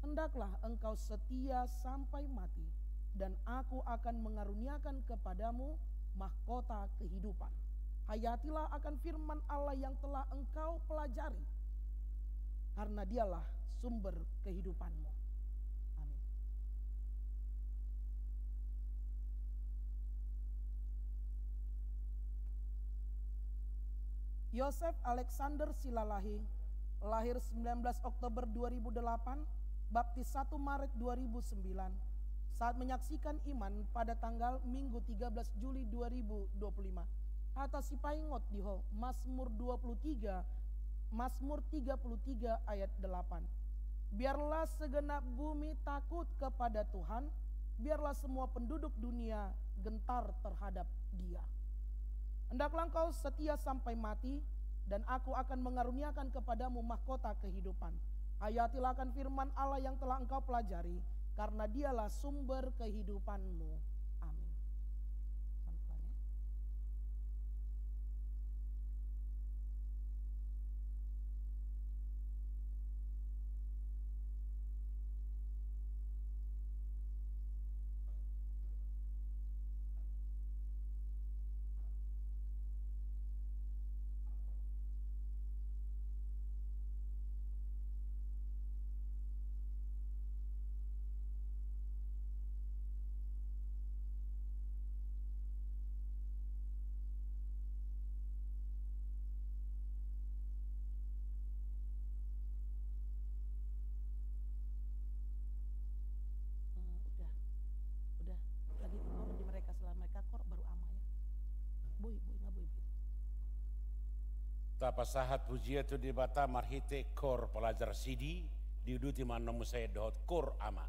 Hendaklah engkau setia sampai mati, dan Aku akan mengaruniakan kepadamu mahkota kehidupan. Hayatilah akan firman Allah yang telah engkau pelajari, karena Dialah sumber kehidupanmu. Amin. Yosef Alexander Silalahi, lahir sembilan belas Oktober dua ribu delapan, baptis satu Maret dua ribu sembilan. Saat menyaksikan iman pada tanggal Minggu tiga belas Juli dua ribu dua puluh lima. Hata sipaingot di ho, Mazmur dua puluh tiga, Mazmur tiga puluh tiga ayat delapan. Biarlah segenap bumi takut kepada Tuhan, biarlah semua penduduk dunia gentar terhadap Dia. Hendaklah engkau setia sampai mati, dan Aku akan mengaruniakan kepadamu mahkota kehidupan. Hayatilah akan firman Allah yang telah engkau pelajari, karena Dialah sumber kehidupanmu. Amin. Pelan-pelan, ya. Eh, udah. Udah. Lagi kor di mereka, setelah mereka kor, baru ama, ya. Boi, boi, nggak boi, boi. Tapasahat pujian tu Debata marhite kor pelajar sidi, diuduti ma annon muse dohot kor ama.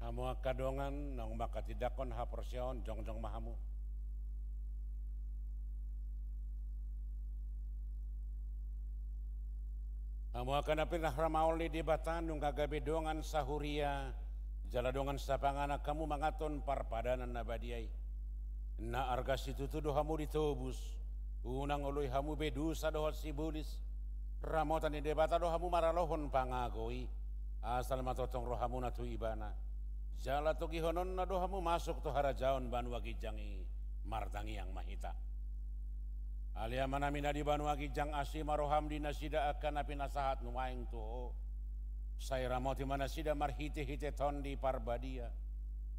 Hamu angka dongan, naung manghatindanghon haporseaon, jongjong ma hamu. Hamu angka na pinarmaol ni Debata, nunga gabe dongan sahuria jala dongan sapanganan hamu manganhon parpadanan na badia i. Na arga situtu do hamu ditobus, unang oloi hamu be dosa dohot sibolis. Ramotan ni Debata do hamu maralohon pangago i, asal ma tongtong rohamuna tu Ibana. Jala togihononna do hamu masuk tu harajaon banua ginjang i. Martangiang ma hita. Ale Amanami na di banua ginjang, asi ma roham di nasida angka na pinasahat nuaeng tu Ho. Sai ramoti ma nasida marhitehite Tondi Parbadia.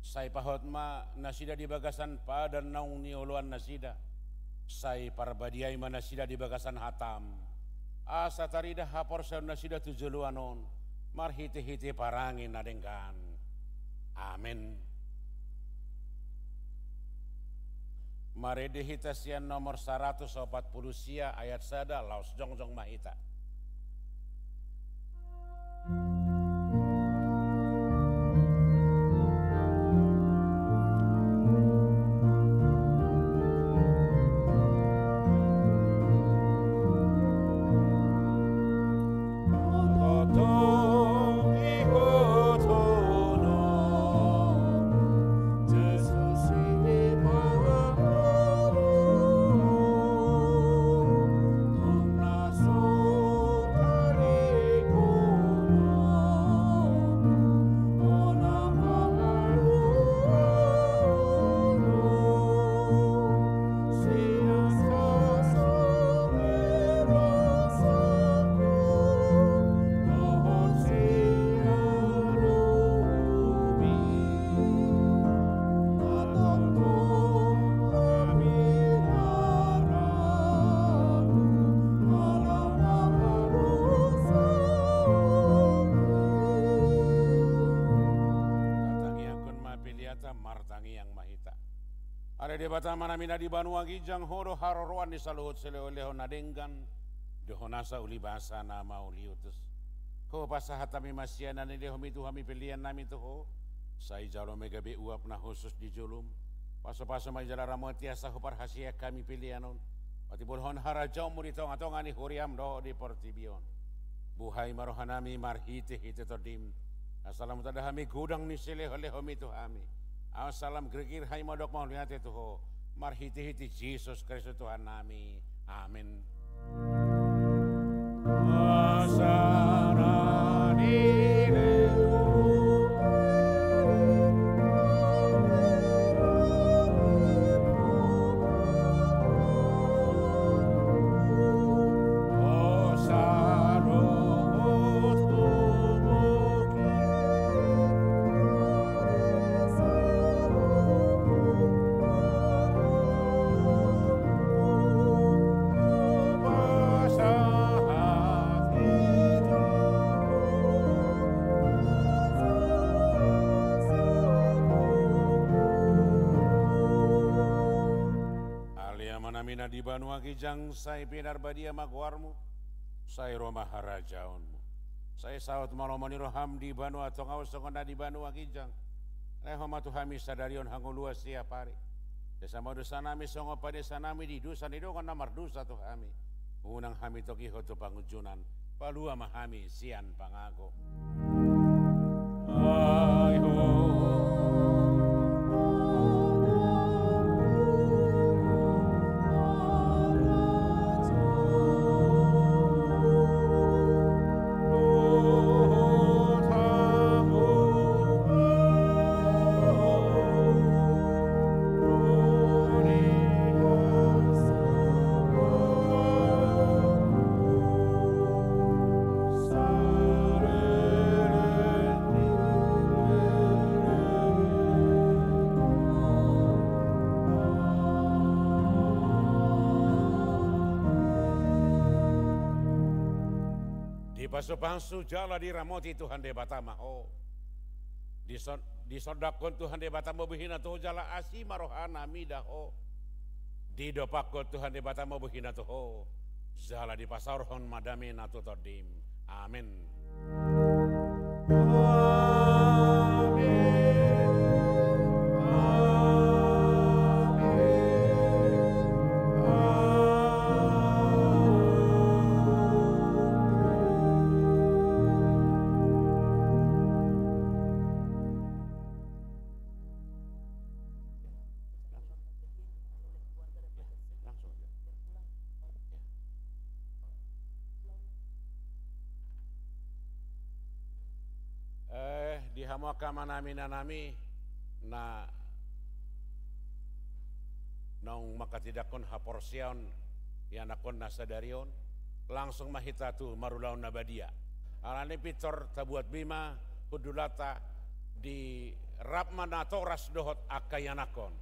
Sai pahot ma nasida di bagasan padan naung nioloan nasida. Sai parbadiai ma nasida di bagasan hatam, asa tarida haporseaon nasida tu joloan on, marhitehite parange na denggan. Amen. Marende hita sian nomor saratus opat pulu sia, ayat sada, laos jongjong ma hita. Tatangiangkon ma peleanta, martangiang ma hita. Ale Debata Amanami na di banua ginjang, Ho do haroroan ni saluhut silehonlehon na denggan dohot nasa ulibasa na mauliutus. Ho pasahat hami ma sian na nilehomi tu hami peleannami tu Ho. Sai jalo ma i gabe uap na hushus di jolom. Pasupasu ma i jala ramoti asa huparhaseang hami pelean on, patimbulhon harajaonmu di tongatonga ni huriam dohot di portibi on. Buhai ma rohanami marhitehite Tondim, asa lam tanda hami godang ni silehonlehomi tu hami, asa lam girgir hami mandok mauliate tu Ho, marhitehite Jesus Kristus Tuhannami. Amen. Ale Amanami na di banua ginjang, sai pinarbadia ma goarmu, sai ro ma harajaonmu. Sai saut ma lomo ni roham di banua tonga on songon na di banua ginjang. Lehon ma tu hami sadari on hangoluan siapari. Esa ma dosanami songon panesanami di dosa ni dongan na mardosa tu hami. Unang hami togihon tu pangunjunan, palua ma hami sian pangago. Dipasupasu jala diramoti Tuhan Debata ma ho. Dison-, disondangkon Tuhan Debata ma bohina tu ho jala asi ma rohana mida ho. Didompakkon Tuhan Debata ma bohina tu ho, jala dipasaorhon ma damena tu tondim. Amen. Amen. Hamu angka amanami, inanami, na naung manghatindanghon haporseaon ianakhonna sadari on, langsung ma hita tu marulaon na badia. Alani pintor tabuat be ma hundulanta, di rap ma natoras dohot angka ianakhon.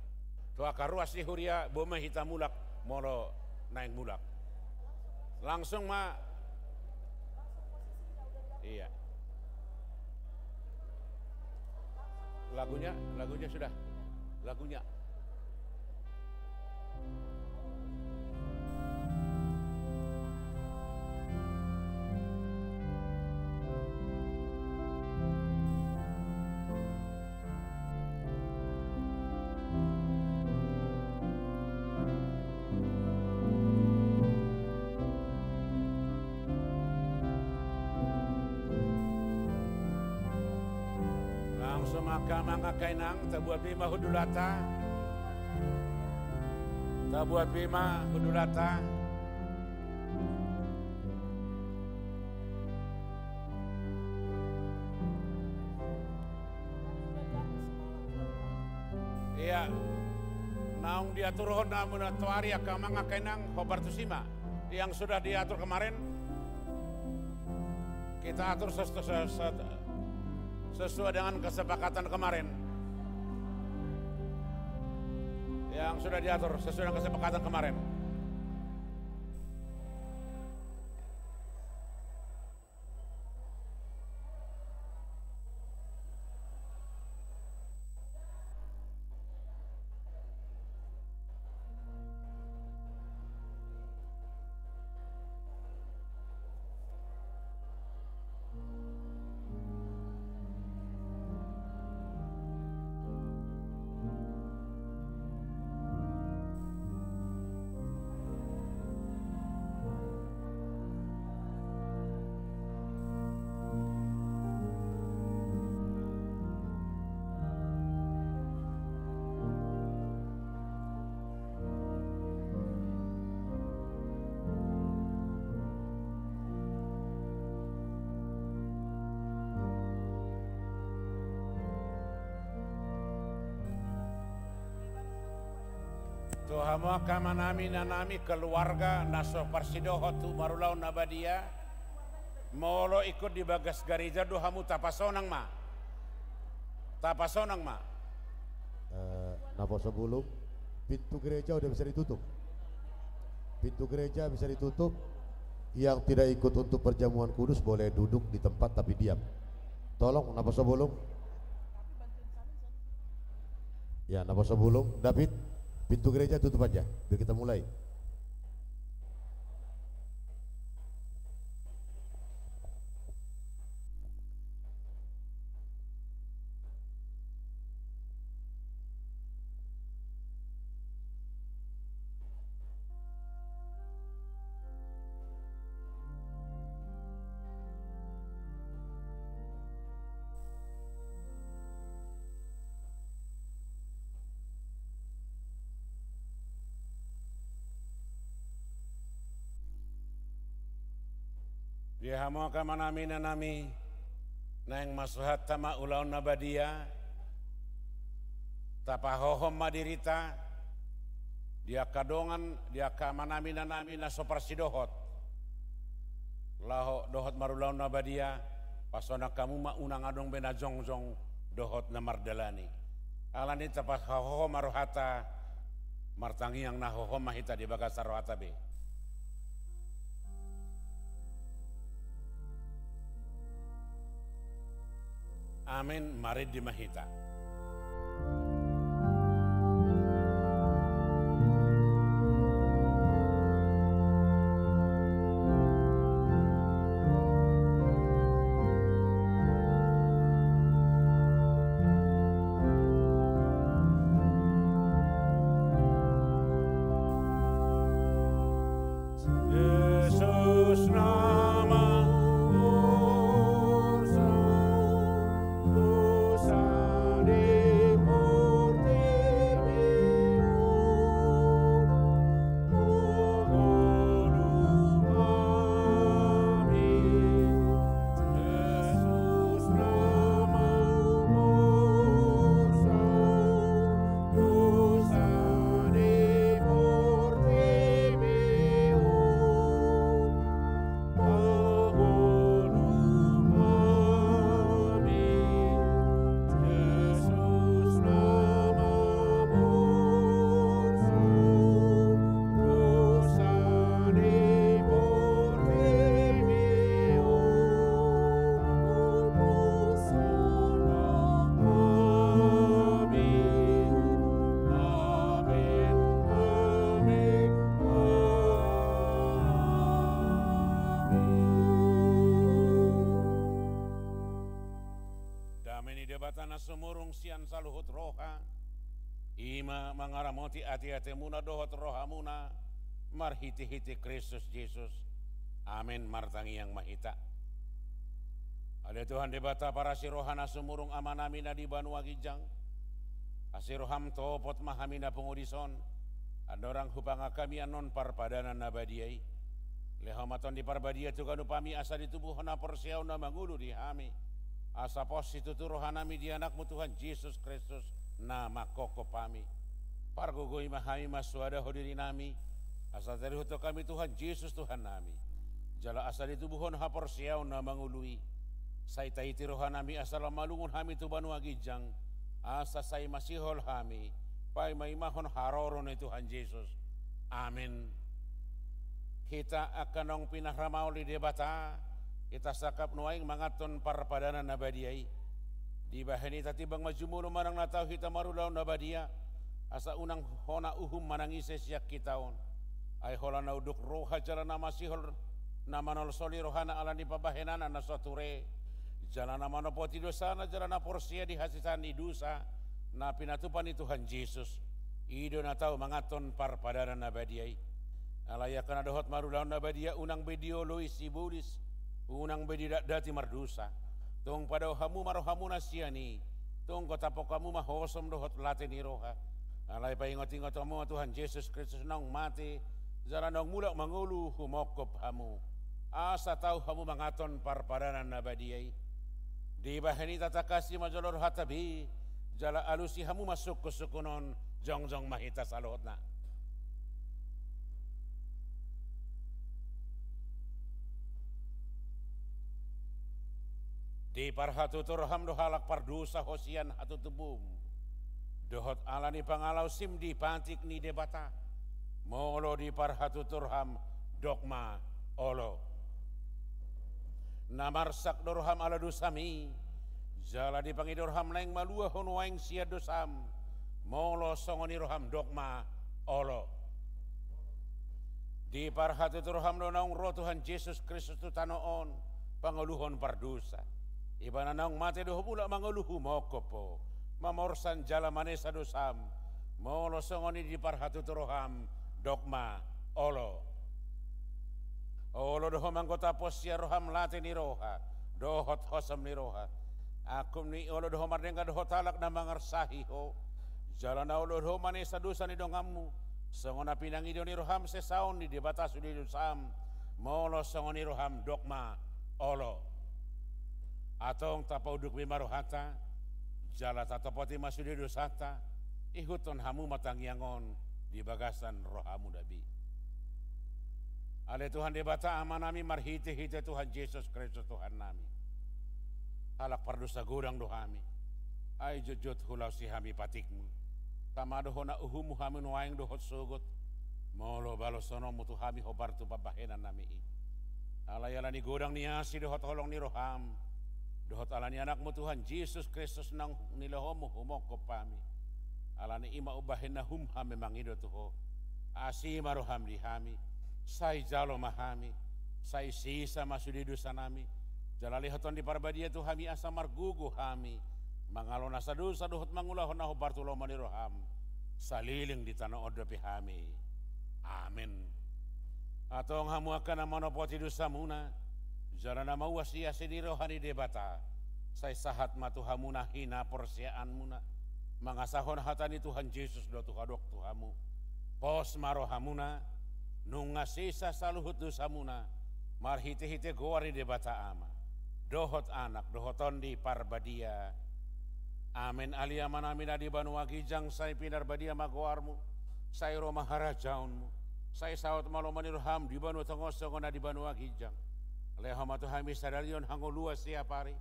Tu angka ruas ni huria, boi ma hita mulak molo naeng mulak. Langsung ma. Iya. Lagunya, lagunya sudah. Lagunya. Langsung ma angka amang, angka inang, tabuat be ma hundulanta. Tabuat be ma hundulanta. Iya. Naung diaturhon hamu na toari, angka amang, angka inang, hombar tusi ma. Yang sudah diatur kemarin, kita atur ses-, ses-, ses-, sesuai dengan kesepakatan kemarin. Yang sudah diatur sesuai dengan kesepakatan kemarin. Tu hamu angka amanami, inanami, keluarga na so parsidohot tu marulaon na badia, molo ingkon di bagas gareja do hamu, tapasonang ma. Tapasonang ma. Eh, naposobulung, pintu gereja udah bisa ditutup. Pintu gereja bisa ditutup. Yang tidak ikut untuk perjamuan kudus boleh duduk di tempat tapi diam. Tolong, naposobulung. Ya, naposobulung, David, pintu gereja tutup aja, biar kita mulai. Di hamu angka amanami, inanami, naeng masuhanta ma ulaon na badia, tapahohom ma dirinta di angka dongan, di angka amanami, inanami na so parsidohot laho dohot marulaon na badia, pasonang hamu ma, unang adong be na jongjong dohot na mardalani. Alani tapahohom ma rohanta, martangiang na hohom ma hita di bagasan rohanta be. Amin, marende ma hita. Debata na sumurung sian saluhut roha, i ma mangaramoti ateatemuna dohot rohamuna, marhitehite Kristus Jesus. Amen. Martangiang ma hita. Ale Tuhan Debata parasi roha na sumurung, Amanami na di banua ginjang, asi roham topot ma hami na pungu dison, andorang hupangan hami annon parpadanan na badia i. Lehon ma Tondi Parbadia tu ganupami asa ditubuhon haporseaon na mangolu di hami, asa pos situtu rohanami di Anakmu Tuhan Jesus Kristus na manghophop hami. Pargogoi ma hami mansoada Ho dirinami, asa tarihuthon hami Tuhan Jesus Tuhannami. Jala asa ditubuhon haporseaon na mangolu i, sai tahiti rohanami asa lam malungun hami tu banua ginjang, asa sai masihol hami paimaimahon haroro ni Tuhan Jesus. Amen. Hita angka naung pinarmaol ni Debata, hita sangkap nuaeng manganhon parpadanan na badia i. Dibahen i tatimbang ma jumolo manang na tau hita marulaon na badia, asa unang hona uhum manang ise sian hita on. Ai holan na unduk roha jala na masihol na manolsoli rohana ala ni pambahenanna na so ture, jala na manopoti dosana jala na porsea di hasesaan ni dosa na pinatupa ni Tuhan Jesus, i do na tau manganhon parpadanan na badia i. Alai angka na dohot marulaon na badia, unang be dioloi sibolis, unang be didatdati mardosa. Tung padao hamu ma rohamuna sian i, tung gotapkon hamu ma hosom dohot late ni roha. Alai paingotingot hamu ma Tuhan Jesus Kristus naung mate, jala naung mulak mangolu humongkop hamu, asa tau hamu manganhon parpadanan na badia i. Dibahen i tatangkasi ma jolo rohanta be, jala alusi hamu ma sungkunsungkun on. Jongjong ma hita saluhutna. Diparhatutu roham do halak pardosa ho sian hatutubum, dohot ala ni pangalaosim di patik ni Debata. Molo diparhatutu roham, dok ma olo. Na marsak do roham ala dosam i, jala dipangido roham naeng malua ho nuaeng sian dosam. Molo songon i roham, dok ma olo. Diparhatutu roham do naung ro Tuhan Jesus Kristus tu tano on, pangoluhon pardosa. Ibana naung mate dohot mulak mangolu humongkop ho, mamorsan jala manesa dosam. Molo songon i diparhatutu roham, dok ma olo. Olo do ho manggotaphon sian roham late ni roha dohot hosom ni roha. Angkup ni i olo do ho mardenggan dohot halak na mangarsahi ho. Jala na olo do ho manesa dosa ni donganmu, songon na pinangido ni roham sesaon ni Debata sude dosam. Molo songon i roham, dok ma olo. Antong tapaunduk be ma rohanta, jala tatopoti ma sude dosanta, ihuthon hamu ma tangiang on di bagasan rohamuna be. Ale Tuhan Debata Amanami, marhitehite Tuhan Jesus Kristus Tuhannami, halak pardosa godang do hami. Ai jotjot hulaosi hami patikmu. Tama do ho na uhummu hami nuaeng dohot sogot, molo balosononmu tu hami hombar tu pambahenannami i. Alai ala ni godang ni asi dohot holong ni roham, dohot ala ni Anakmu Tuhan Jesus Kristus naung nilehonmu humongkop hami, ala ni i ma umbahen na uhum hami mangido tu ho. Asi ma roham di hami, sai jalo ma hami, sai sesa ma sude dosanami, jala lehon Tondi Parbadia tu hami asa margogo hami mangalo nasa dosa dohot mangulahon na hombar tu lomo ni roham, saleleng di tano on dope hami. Amen. Antong hamu angka na manopoti dosamuna, jala na mauas di asi ni roha ni Debata, sai sahat ma tu hamu na hinaporseaanmuna, mangasahon hata ni Tuhan Jesus do tu hadok tu hamu. Pos ma rohamuna, nunga sesa saluhut dosamuna, marhitehite goar ni Debata Ama, dohot Anak, dohot Tondi Parbadia. Amen. Ale Amanami na di banua ginjang, sai pinarbadia ma goarmu, sai ro ma harajaonmu, sai saut ma lomo ni roham di banua tonga on songon na di banua ginjang. Lehon ma tu hami sadari on hangoluan siapari.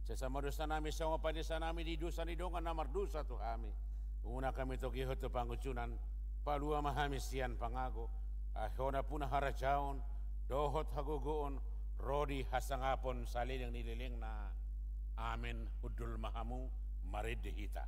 Sesa ma dosanami songon panesanami di dosa ni dongan na mardosa tu hami. Unang hami togihon tu pangunjunan, palua ma hami sian pangago, ai hona puna harajaon, dohot hagogoon, ro di hasangapon saleleng ni lelengna. Amen. Hundul ma hamu, marende hita.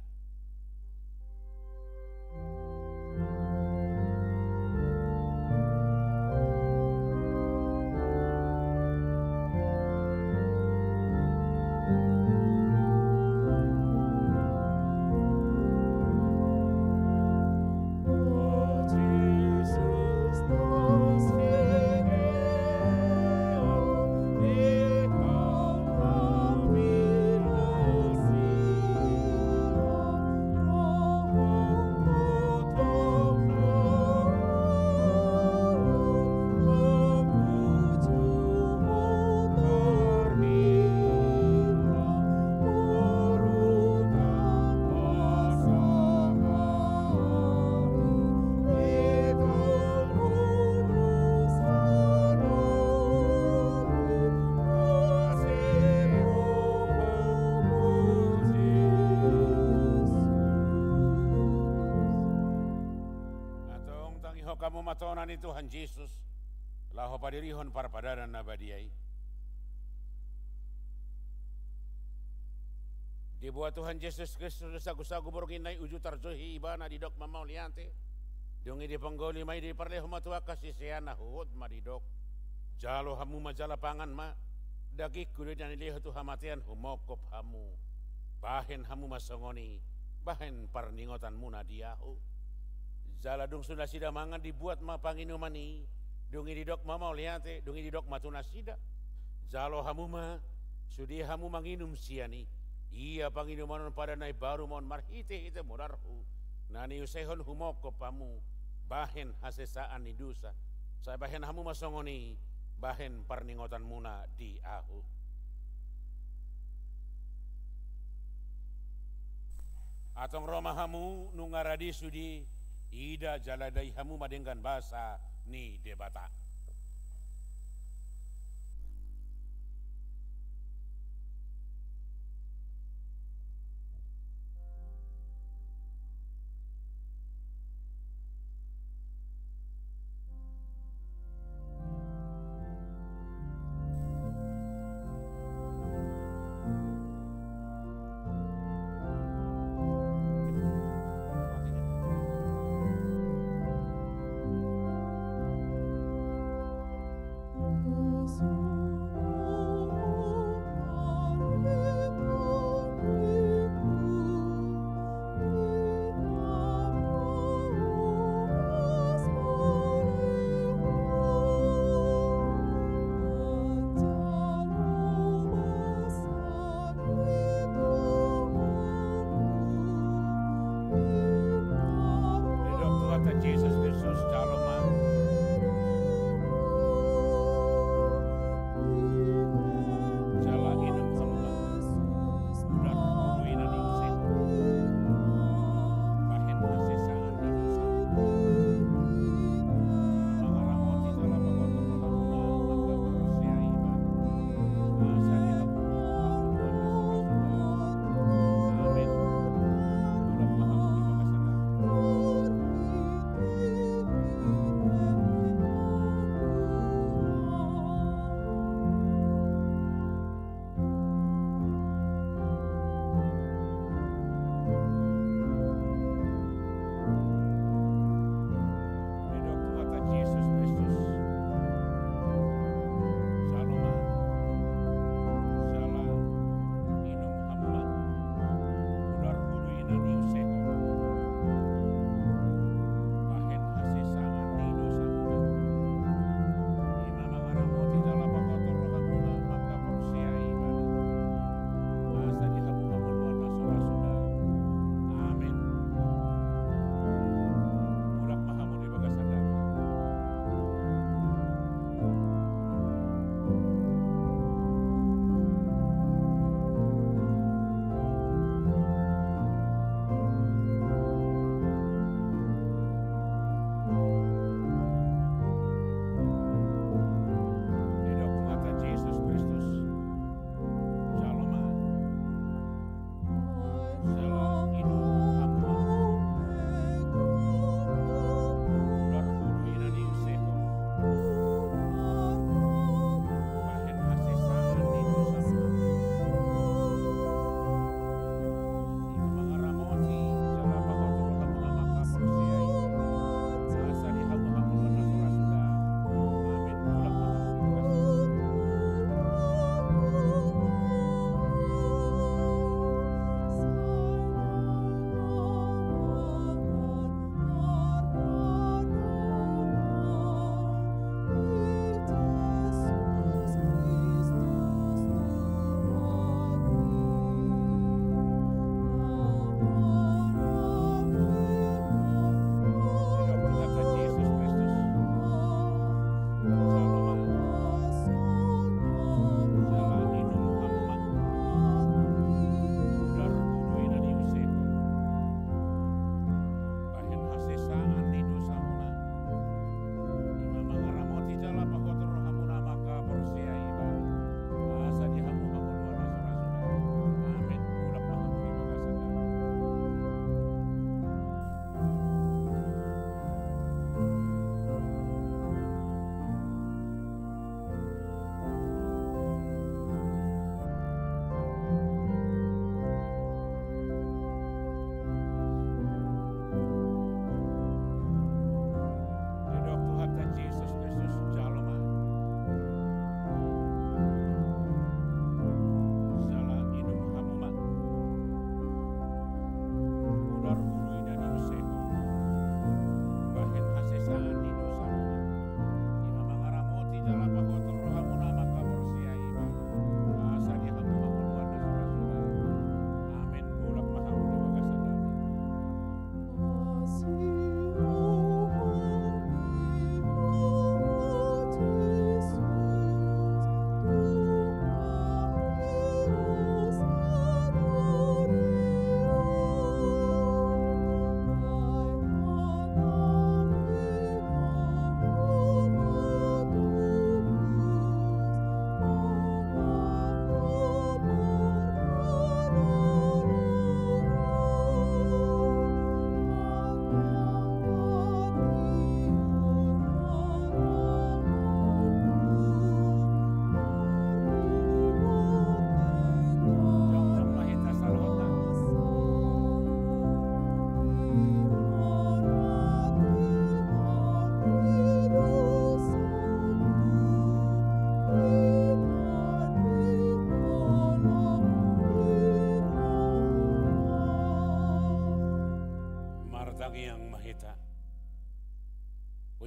Tuhan Jesus, laho padirihon parpadanan na badia i. Dibuat Tuhan Jesus Kristus sagusagu borngin na i, uju tarjou ibana, didok ma mauliate. Dung i diponggoli ma i, diparlehon ma tu angka siseanna, huhut ma didok: Jalo hamu ma jala pangan ma, dagingku do i na nilehon tu hamatean, humongkop hamu. Bahen hamu ma songon i, bahen parningotanmuna di ahu. Jala dung so nasida mangan, dibuat ma panginuman i. Dung i didok ma mauliate, dung i didok ma tu nasida: Jalo hamu ma, sude hamu manginum sian i. Ia panginuman on padan na imbaru ma on marhitehite mudarhu, na niusehon humongkop hamu, bahen hasesaan ni dosa. Sai bahen hamu ma songon i, bahen parningotanmuna di ahu. Antong ro ma hamu, nunga rade sude, ida jala dai hamu ma denggan basa ni Debata.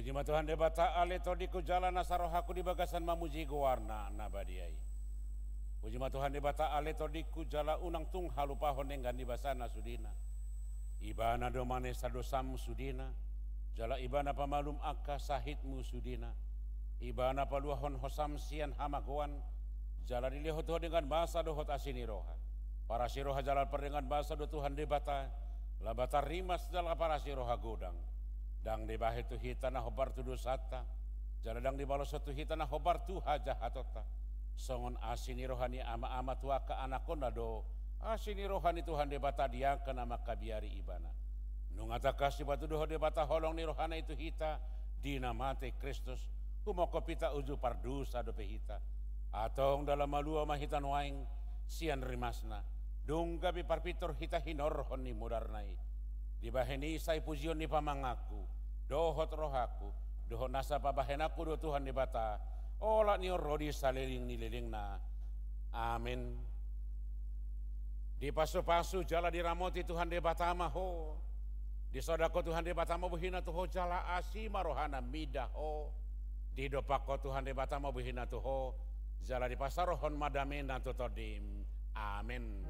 Puji ma Tuhan Debata, ale tondingku jala nasa rohangku di bagasan mamuji goarna na badia i. Puji ma Tuhan Debata, ale tondingku jala unang tung halupahon denggan ni basana sudena. Ibana do manesa dosam sudena, jala ibana pamalum angka sahitmu sudena. Ibana paluahon hosam sian hamagoan, jala dilehon tu ho denggan basa dohot asi ni roha. Parasi roha jala pardenggan basa do Tuhan Debata, Labata rimas jala parasi roha godang. Ndang dibahen tu hita na hombar tu dosanta, jala ndang dibaloshon tu hita na hombar tu hajahatonta. Songon asi ni roha ni ama-ama tu angka anakkonna do asi ni roha ni Tuhan Debata di angka na mangkabiari ibana. Nunga tangkas dipatuduhon Debata holong ni rohana i tu hita di na mate Kristus, humongkop hita uju pardosa dope hita. Antong ndang lam malua ma hita nuaeng sian rimasna, dung gabe parpintor hita hinorhon ni mudarna i. Dibahen i sai pujion ni pamanganku dohot rohangku dohot nasa pabahenanku do Tuhan Debata, olat ni on ro di saleleng ni lelengna. Amen. Dipasupasu jala diramoti Tuhan Debata ma ho. Disodangkon Tuhan Debata ma bohina tu ho jala asi ma rohana mida ho. Didompakkon Tuhan Debata ma bohina tu ho jala dipasaorhon ma damena tu tondim. Amen.